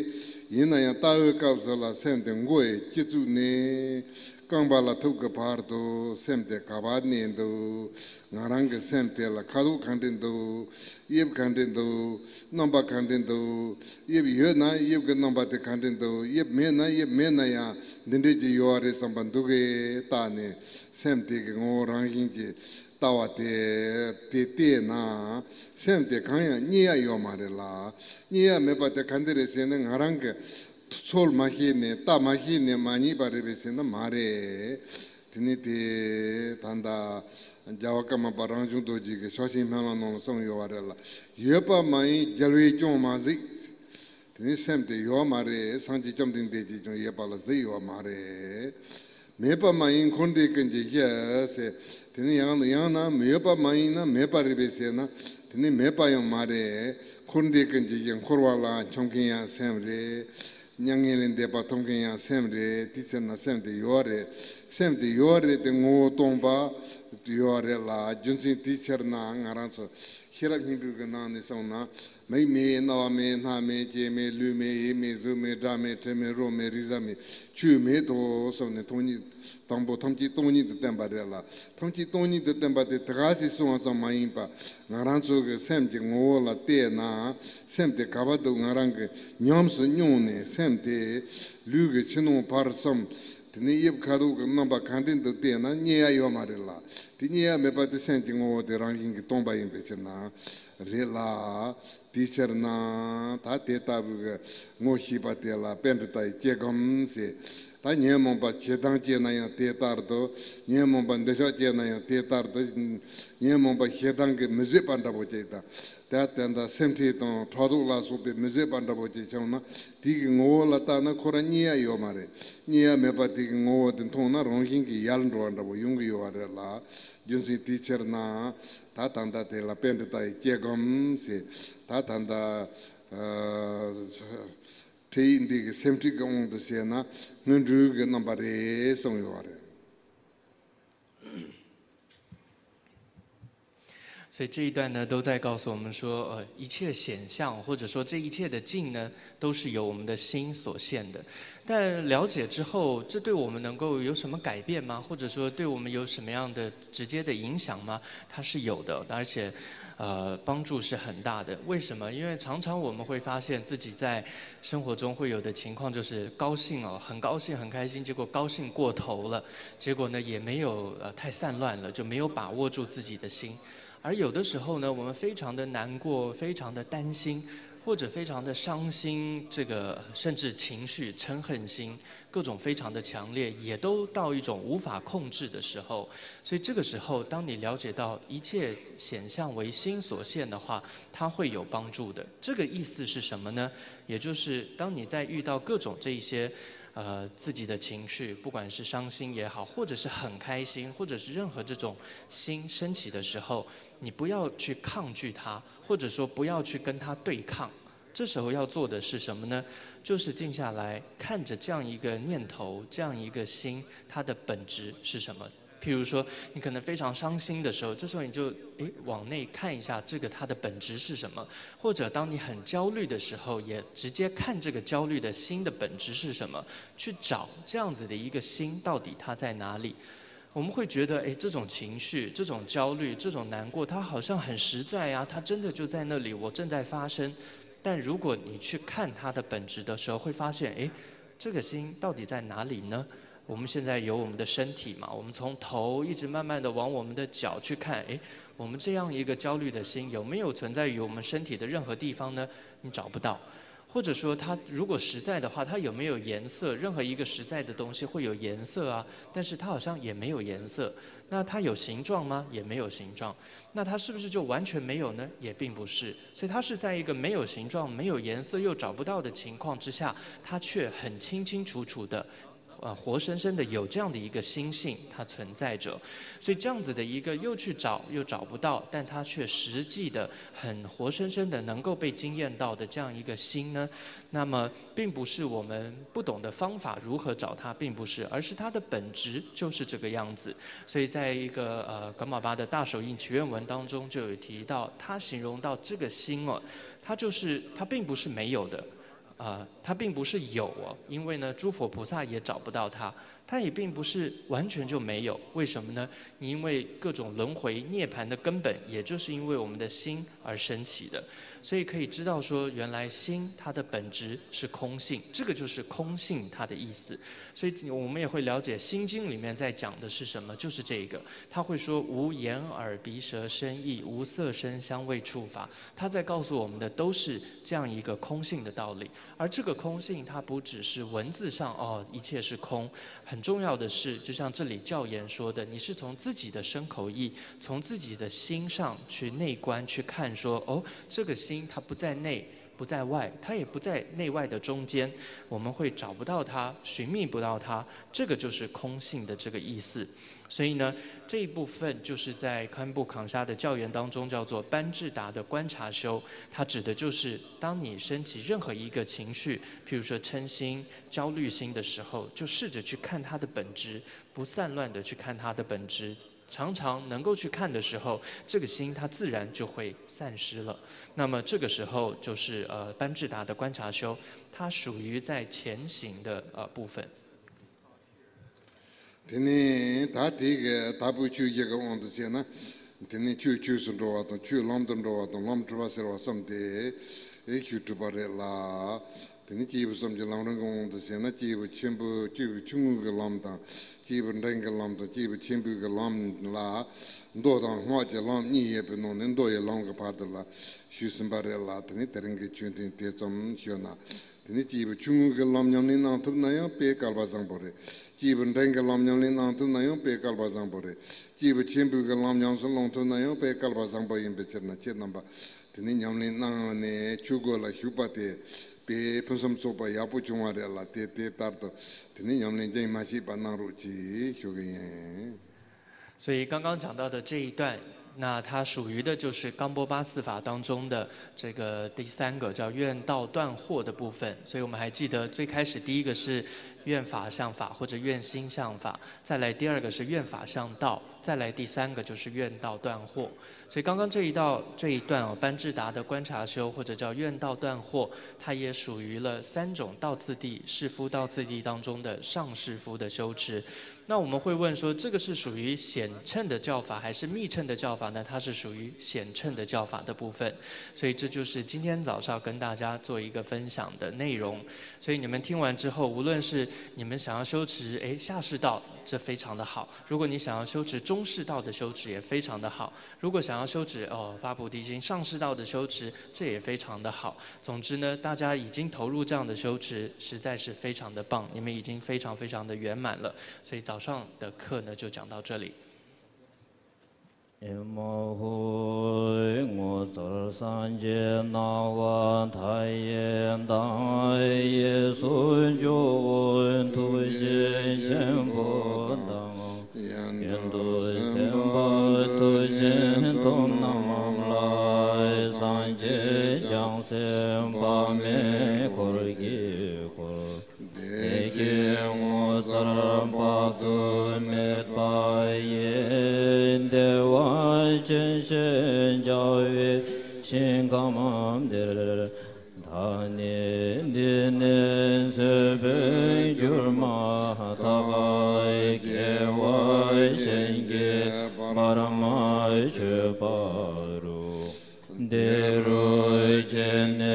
ཡིན་ན་ཡང་ལྟ་བའི་སྐབས་སུ་ལ་སེམས་དེ་མགོ་ཡི་སྤྱི་གཙུག་ནས། རྐང་པ་ལ་ཐུག་གི་བར་དུ་སེམས་དེ་ག་པར་གནས་འདུག་ང་རང་གི་སེམས་དེ་ལ་ཁ་དོག་ག་འདྲ་འདུག་དབྱིབས་ག་འདྲ་འདུག་རྣམ་པ་ག་འདྲ་འདུག་དབྱིབས་ཡོད་ན་དབྱིབས་ཀྱི་རྣམ་པ་དེ་ག་འདྲ་འདུག་དབྱིབས་མེད་ན། དབྱིབས་མེད་ན་ཡང་འདི་འདྲས་ཅིག་ཡོད་རེད་བསམ་པ་འདུག་གས་བལྟས་ནས། སེམས་དེ་གི་ངོ་བོ་རང་བཞིན་གྱིས་ལྟ་བ་དེ་དེ་བལྟས་ན། སེམས་དེ་གང་ཡང་རྙེད་ཡ་ཡོད་མ་རེད་ལ། རྙེད་ཡ་མེད་པ་དེ་ག་འདྲ་རེད་ཟེར་ན། ང་རང་གི་ཚོལ་མ་ཤེས་ནས་ལྟ་མ་ཤེས་ནས་མ་རྙེད་པ་རེད་པས་ཟེར་ན་མ་རེད། དེ་ནི་དེ་ད་ལྟ་རྒྱལ་བ་ཀརྨ་པ་རང་བྱུང་རྡོ་རྗེ་གིས་ཕྱག་ཆེན་སྨོན་ལམ་ནང་ལ་གསུངས་ཡོད་པ་རེད་ལ། ཡོད་པ་མ་ཡིན་རྒྱལ་བས་ཀྱང་མ་གཟིགས། དེ་ནི་སེམས་དེ་ཡོད་མ་རེད། སངས་རྒྱས་བཅོམ་ལྡན་འདས་ཀྱིས་ཀྱང་ཡོད་པ་ལ་གཟིགས་ཡོད་མ་རེད། མེད་པ་མ་ཡིན་འཁོར་འདས་ཀུན་གྱི་གཞི་ཟེར། དེ་ནི་ཡང་ཡང་ན་ཡོད་པ་མ་ཡིན་ན་མེད་པ་རེད་པས་ཟེར་ན། དེ་ནི་མེད་པ་ཡང་མ་རེད། འཁོར་འདས་ཀུན་གྱི་གཞི། འཁོར་བ་ལ་འཁྱམས་མཁན་ཡང་སེམས་རེད། མྱ་ངན་ལས་འདས་པ་ཐོབ་མཁན་ཡང་སེམས་རེད། དེའི་ཕྱིར་ན་སེམས་དེ་ཡོད་རེད། སེམས་དེ་ཡོད་རེད་དེ་ངོ་བོ་སྟོང་པ་ཡོད་རེད་ལ། རྒྱུ་མཚན་དེའི་ཕྱིར་ན་ང་རང་ཚོ་ཤེས་རབ་སྙིང་པོའི་གི་ནང་ནས་གསུངས་ན། མིག་མེད། རྣ་བ་མེད། སྣ་མེད། ལྕེ་མེད། ལུས་མེད། ཡིད་མེད། གཟུགས་མེད། སྒྲ་མེད། དྲི་མེད། རོ་མེད། རེག་བྱ་མེད། ཆོས་མེད་དོ་གསུངས་ནས། སྟོང་ཉིད། དང་པོ་ཐམས་ཅད་སྟོང་ཉིད་དུ་བསྟན་པ་རེད་ལ། ཐམས་ཅད་སྟོང་ཉིད་དུ་བསྟན་པ་དེ་དེ་ག་ཞིག་གསུངས་པ་ཙམ་མ་ཡིན་པ། ང་རང་ཚོ་གི་སེམས་ཀྱི་ངོ་བོ་ལ་བལྟས་ན། སེམས་དེ་ག་པར་འདུག་ང་རང་གི་ཉམས་སུ་མྱོང་ནས་སེམས་དེ་ལུས་ཀྱི་ཕྱི་ནང་བར་གསུམ། དེ་ནས་དབྱིབས་ཁ་དོག་གི་རྣམ་པ་གང་དེ་འདུག་བལྟས་ན་རྙེད་ཡ་ཡོད་མ་རེད་ལ། དེ་རྙེད་ཡ་མེད་པ་དེ་སེམས་ཀྱི་ངོ་བོ་དེ་རང་བཞིན་གྱིས་སྟོང་པ་ཡིན་པའི་ཕྱིར་ན་རེད་ལ། དེའི་ཕྱིར་ན་ད་དེ་ལྟ་བུའི་གི་ངོ་ཤེས་པ་དེ་ལ་པཎྜི་ཏ་ཡི་སྐྱེ་ཁམས་ཟེར། ད་ཉོན་མོངས་པ་ཞེ་སྡང་སྐྱེས་ན་ཡང་དེ་ལྟར་དུ། ཉོན་མོངས་པ་འདོད་ཆགས་སྐྱེས་ན་ཡང་དེ་ལྟར་དུ། ཉོན་མོངས་པ་ཞེ་སྡང་གི་མི་བཟོད་པ་འདྲ་པོ་ཅིག་དང་། ད་དེ་འདྲ་སེམས་ཁྲལ་དང་ཕྲག་དོག་ལ་སོགས་པའི་མི་བཟོད་པ་འདྲ་པོ་ཅིག་བྱུང་ན། དེ་གི་ངོ་བོ་ལ་བལྟས་ན་ཁོ་རང་རྙེད་ཡ་ཡོད་མ་རེད། རྙེད་ཡ་མེད་པ་དེ་གི་ངོ་བོ་དེ་མཐོང་ན་རང་བཞིན་གྱིས་ཡལ་འགྲོ་བ་འདྲ་པོ་ཡོང་གི་ཡོད་པ་རེད་ལ། རྒྱུ་མཚན་དེའི་ཕྱིར་ན། ད་ད་ལྟ་དེ་ལ་པཎྜི་ཏ་ཡི་སྐྱེ་སྒོམ་ཟེར། ད་ད་ལྟ་ཨ་ཁྲིད་ཡིག་འདི་གི་སེམས་ཁྲིད་ཀྱི་དབང་དུ་བྱས་ན་སྔོན་འགྲོའི་གི་རྣམ་པ་རེད་གསུངས་ཡོད་པ་རེད། 所以这一段呢，都在告诉我们说，呃，一切显象，或者说这一切的境呢，都是由我们的心所现的。但了解之后，这对我们能够有什么改变吗？或者说，对我们有什么样的直接的影响吗？它是有的，而且，呃，帮助是很大的。为什么？因为常常我们会发现自己在生活中会有的情况，就是高兴哦，很高兴、很开心，结果高兴过头了，结果呢，也没有呃太散乱了，就没有把握住自己的心。而有的时候呢，我们非常的难过，非常的担心，或者非常的伤心，这个甚至情绪嗔恨心，各种非常的强烈，也都到一种无法控制的时候。所以这个时候，当你了解到一切显象为心所现的话，它会有帮助的。这个意思是什么呢？也就是当你在遇到各种这一些呃自己的情绪，不管是伤心也好，或者是很开心，或者是任何这种心升起的时候，你不要去抗拒它，或者说不要去跟它对抗。这时候要做的是什么呢？就是静下来，看着这样一个念头，这样一个心，它的本质是什么。譬如说，你可能非常伤心的时候，这时候你就诶往内看一下，这个它的本质是什么？或者当你很焦虑的时候，也直接看这个焦虑的心的本质是什么，去找这样子的一个心到底它在哪里。我们会觉得，哎，这种情绪、这种焦虑、这种难过，它好像很实在啊，它真的就在那里，我正在发生。但如果你去看它的本质的时候，会发现，哎，这个心到底在哪里呢？我们现在有我们的身体嘛，我们从头一直慢慢的往我们的脚去看，哎，我们这样一个焦虑的心有没有存在于我们身体的任何地方呢？你找不到。或者说它如果实在的话，它有没有颜色？任何一个实在的东西会有颜色啊，但是它好像也没有颜色。那它有形状吗？也没有形状。那它是不是就完全没有呢？也并不是。所以它是在一个没有形状、没有颜色又找不到的情况之下，它却很清清楚楚的。呃，活生生的有这样的一个心性，它存在着，所以这样子的一个又去找又找不到，但它却实际的很活生生的能够被经验到的这样一个心呢，那么并不是我们不懂得方法如何找它，并不是，而是它的本质就是这个样子。所以在一个呃格玛巴的大手印祈愿文当中就有提到，他形容到这个心哦，它就是它并不是没有的。啊，它并不是有哦，因为呢，诸佛菩萨也找不到它，它也并不是完全就没有。为什么呢？因为各种轮回涅槃的根本，也就是因为我们的心而升起的。所以可以知道说，原来心它的本质是空性，这个就是空性它的意思。所以我们也会了解《心经》里面在讲的是什么，就是这个。他会说无眼耳鼻舌身意，无色声香味触法，他在告诉我们的都是这样一个空性的道理。而这个空性，它不只是文字上哦，一切是空。很重要的是，就像这里教言说的，你是从自己的身口意，从自己的心上去内观去看，说哦，这个心它不在内，不在外，它也不在内外的中间，我们会找不到它，寻觅不到它，这个就是空性的这个意思。所以呢，这一部分就是在堪布康沙的教言当中叫做班智达的观察修，它指的就是当你升起任何一个情绪，譬如说嗔心、焦虑心的时候，就试着去看它的本质，不散乱的去看它的本质。常常能够去看的时候，这个心它自然就会散失了。那么这个时候就是呃班智达的观察修，它属于在前行的呃部分。 དེ་ནས་ད་དེ་གི་དྭགས་པོའི་ཆོས་བརྒྱད་ཀྱི་དབང་དུ་བྱས་ན། དེ་ནས་ཆོས་ཆོས་སུ་འགྲོ་བ་དང་ཆོས་ལམ་དུ་འགྲོ་བ་དང་ལམ་གྲུ་པ་ཟེར་བ་གསུམ་དེ་ཨེ་ཆོས་གྲུབ་པ་རེད་ལ། དེ་ནས་སྐྱེས་བུ་གསུམ་གྱི་ལམ་རིམ་གྱི་དབང་དུ་བྱས་ན་སྐྱེས་བུ་ཆེན་པོ་སྐྱེས་བུ་ཆུང་ངུ་གི་ལམ་དང་སྐྱེས་བུ་འབྲིང་གི་ལམ་དང་སྐྱེས་བུ་ཆེན་པོའི་གི་ལམ་ལ་མདོ་དང་སྔགས་ཀྱི་ལམ་གཉིས་ཡོད་པའི་ནང་ནས་མདོ་ཡི་ལམ་གྱི་བར་དུ་ལ་ཞུས་ཟིན་པ་རེད་ལ། དེ་ནས་དེ་རིང་གི་ཆོས་ཐུན་དེ་ཙམ་ཞུས་ན། དེ་ནས་སྐྱེས་བུ་ཆུང་ངུ་གི་ལམ་ཉམས་ལེན་གནང་ཐུབ་ན་ཡང་དཔེ་སྐལ་པ་བཟང་པོ་རེད། སྐྱེས་བུ་འབྲིང་གི་ལམ་ཉམས་ལེན་གནང་ཐུབ་ན་ཡང་དཔེ་སྐལ་པ་བཟང་པོ་རེད། སྐྱེས་བུ་ཆེན་པོའི་གི་ལམ་ཉམས་སུ་བླང་ཐུབ་ན་ཡང་དཔེ་སྐལ་པ་བཟང་པོ་ཡིན་པའི་ཕྱིར་ན། ཁྱེད་རྣམ་པ་དེ་ནས་ཉམས་ལེན་གནང་ནས་ཆོས་སྒོ་ལ་ཞུགས་པ་དེ་དཔེ་ཕུན་སུམ་ཚོགས་པ་ཡག་པོ་བྱུང་བ་རེད་ལ། དེ་དེ་ལྟར་དུ་དེ་ནས་ཉམས་ལེན་རྒྱུན་མ་ཆད་པ་གནང་རོགས་གྱིས་ཞུ་གི་ཡིན། 所以刚刚讲到的这一段，那它属于的就是冈波巴四法当中的这个第三个，叫愿道断惑的部分。所以我们还记得最开始第一个是愿法向法或者愿心向法，再来第二个是愿法向道，再来第三个就是愿道断惑。所以刚刚这一道这一段哦，班智达的观察修或者叫愿道断惑，它也属于了三种道次第、士夫道次第当中的上士夫的修持。那我们会问说，这个是属于显乘的教法还是密乘的教法呢？它是属于显乘的教法的部分，所以这就是今天早上跟大家做一个分享的内容。所以你们听完之后，无论是你们想要修持，诶，下士道，这非常的好；如果你想要修持中士道的修持，也非常的好；如果想要修持哦发菩提心上士道的修持，这也非常的好。总之呢，大家已经投入这样的修持，实在是非常的棒，你们已经非常非常的圆满了。所以早上的课呢，就讲到这里。 ཨེ་མ་ཧོ། ངོ་མཚར་སངས་རྒྱས་སྣང་བ་མཐའ་ཡས་དང་། གཡས་སུ་ཇོ་བོ་ཐུགས་རྗེ་ཆེན་པོ་དང་། གཡོན་དུ་སེམས་དཔའ་མཐུ་ཆེན་ཐོབ་རྣམས་ལ། སངས་རྒྱས་བྱང་སེམས་དཔག་མེད་འཁོར་གྱིས་བསྐོར། བདེ་སྐྱིད་ངོ་མཚར་དཔག་ཏུ་མེད་པ་ཡི། བདེ་བ་ཅན་ཞེས་བྱ་བའི་ཞིང་ཁམས་འདིར། བདག་ནི་འདི་ནས་འཚོལ་བའི་གྱུར་མ་ཐག། སྐྱེ་བ་གཞན་གྱིས་བར་མ་ཆོད་པ་རུ། འདི་རུ་སྐྱེས་ནས་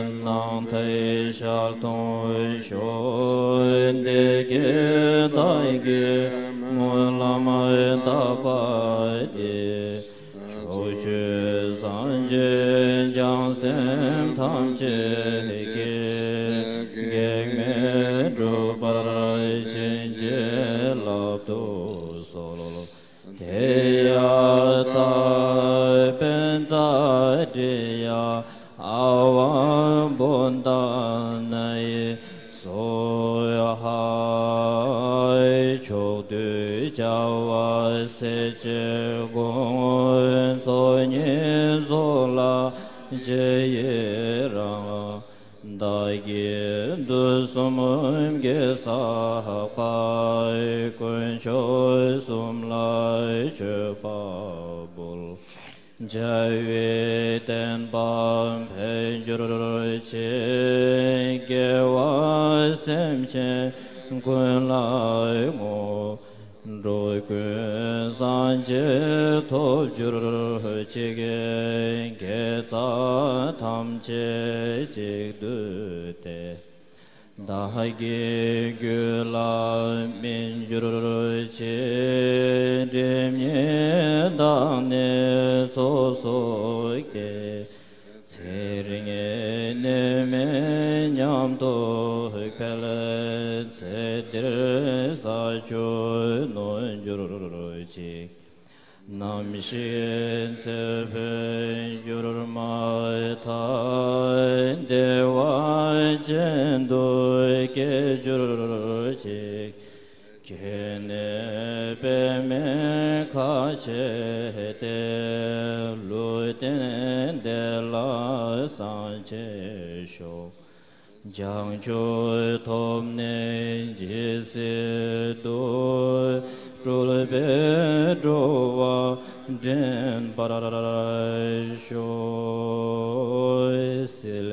སྣང་མཐའི་ཞལ་མཐོང་ཤོག། བདེ་སྐྱིད་བདག་གིས་སྨོན་ལམ་བཏབ་པ་འདི། ཕྱོགས་བཅུའི་སངས་རྒྱས་བྱང་སེམས་ཐམས་ཅད་ཀྱིས། གེགས་མེད་འགྲུབ་པར་བྱིན་གྱིས་བརླབ་ཏུ་གསོལ། ཏདྱ་ཐཱ། པཉྩ་དྲི་ཡ་ཨ་ཝ་བོ་དྷ་ནཱི་སྭཱ་ཧཱ། ཕྱོགས་དུས་བྱ་བ་ཟད་བྱེད་ཀུན། ཚོགས་གཉིས་སོགས་ལ་རྗེས་ཡི་རང་། བདག་གིས་དུས་གསུམ་གྱི་ས་པ། དཀོན་མཆོག་གསུམ་ལ་མཆོད་པ་འབུལ། བྱ་བའི་བསྟན་པ་འཕེལ་འགྱུར་ཅིག། དགེ་བ་སེམས་ཅན་ཀུན་ལ་བསྔོ། འགྲོ་ཀུན་སངས་རྒྱས་ཐོབ་གྱུར་ཅིག། དགེ་རྩ་ཐམས་ཅད་གཅིག་བསྡུས་ཏེ། བདག་གི་རྒྱུད་ལ་སྨིན་གྱུར་ཅིག། སྒྲིབ་གཉིས་དག་ནས་ཚོགས་སོགས་སྐྱེ། ཚེ་རིང་ནད་མེད་ཉམས་རྟོགས་འཕེལ། ཚེ་འདིར་ས་བཅུ་ནོར་གྱུར་ཅིག། ནམ་ཞིག་ཚེ་འཕོས་གྱུར་མ་ཐག། བདེ་བ་ཅན་དུ་སྐྱེ་གྱུར་ཅིག། སྐྱེས་ནས་པདྨས་ཁ་ཕྱེ་སྟེ། ལུས་རྟེན་འདི་ལ་སངས་རྒྱས་ཤོག། བྱང་ཆུབ་ཐོབ་ནས་ཇི་སྲིད་དུ། སྤྲུལ་པའི་འགྲོ་བ་འདྲེན་པར་ཤོག། བསིལ་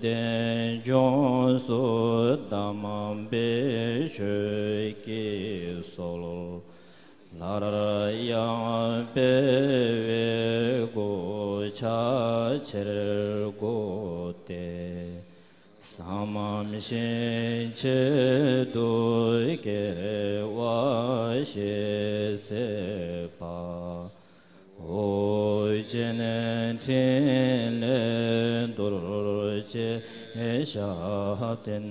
ལྡན་ལྗོངས་སུ་གདམས་པའི་ཆོས་ཀྱི་སྲོལ། སླར་ཡང་སྤེལ་བའི་གོ་ཆ་ཆེར་བགོས་ཏེ། ཟབ་མོའི་ཞིང་ཆེད་དུ་དགེ་བ་བྱེད་སྲིད་པ། ཨོ་རྒྱན་ཕྲིན་ལས་རྡོ་རྗེ་ཞབས་བརྟན་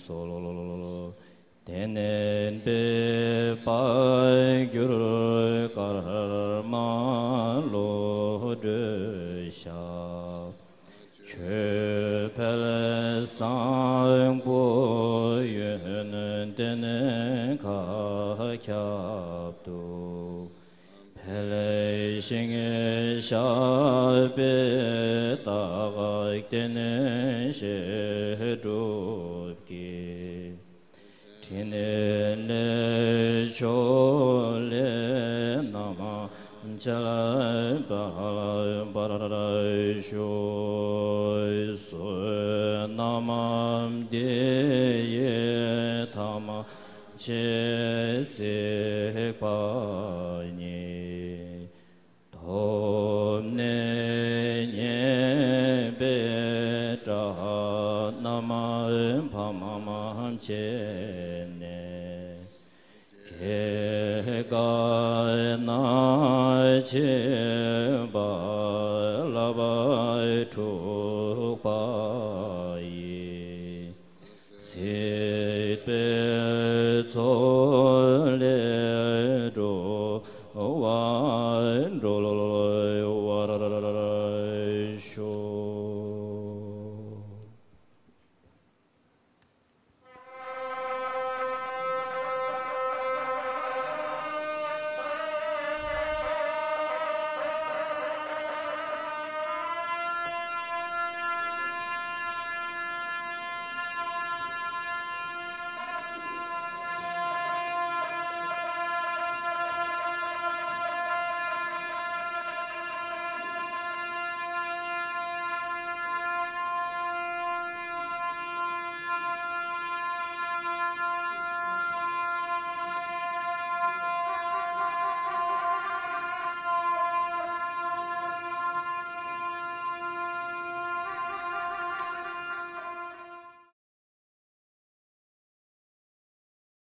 གསོལ། དེ་ནས་འབེབས་པར་གྱུར་ཀརྨ་བློ་གྲོས་ཞབས། ཆོས་འཕེལ་བཟང་པོ་ཡོན་ཏན་མཁའ་ཁྱབ་ཏུ། ཞིང་ཤར་པའི་རྟགས་བརྟན་ཞིང་གྲུབ་ཀྱི། ཕྲིན་ལས་ཕྱོགས་ལས་རྣམ་མཆེད་པ་ཕར་བཞུགས་སུ་རྣམ་འདི་ཡི་ཐམས་ཅད་གཟིགས་པ་ཉིད། ཐོབ་ནས་མཉེས་པའི་སྒྲ་རྣམས་ཕམ་བྱས་ནས། སྐྱེ་རྒ་ན་འཆིའི་རྦ་རླབས་འཁྲུགས་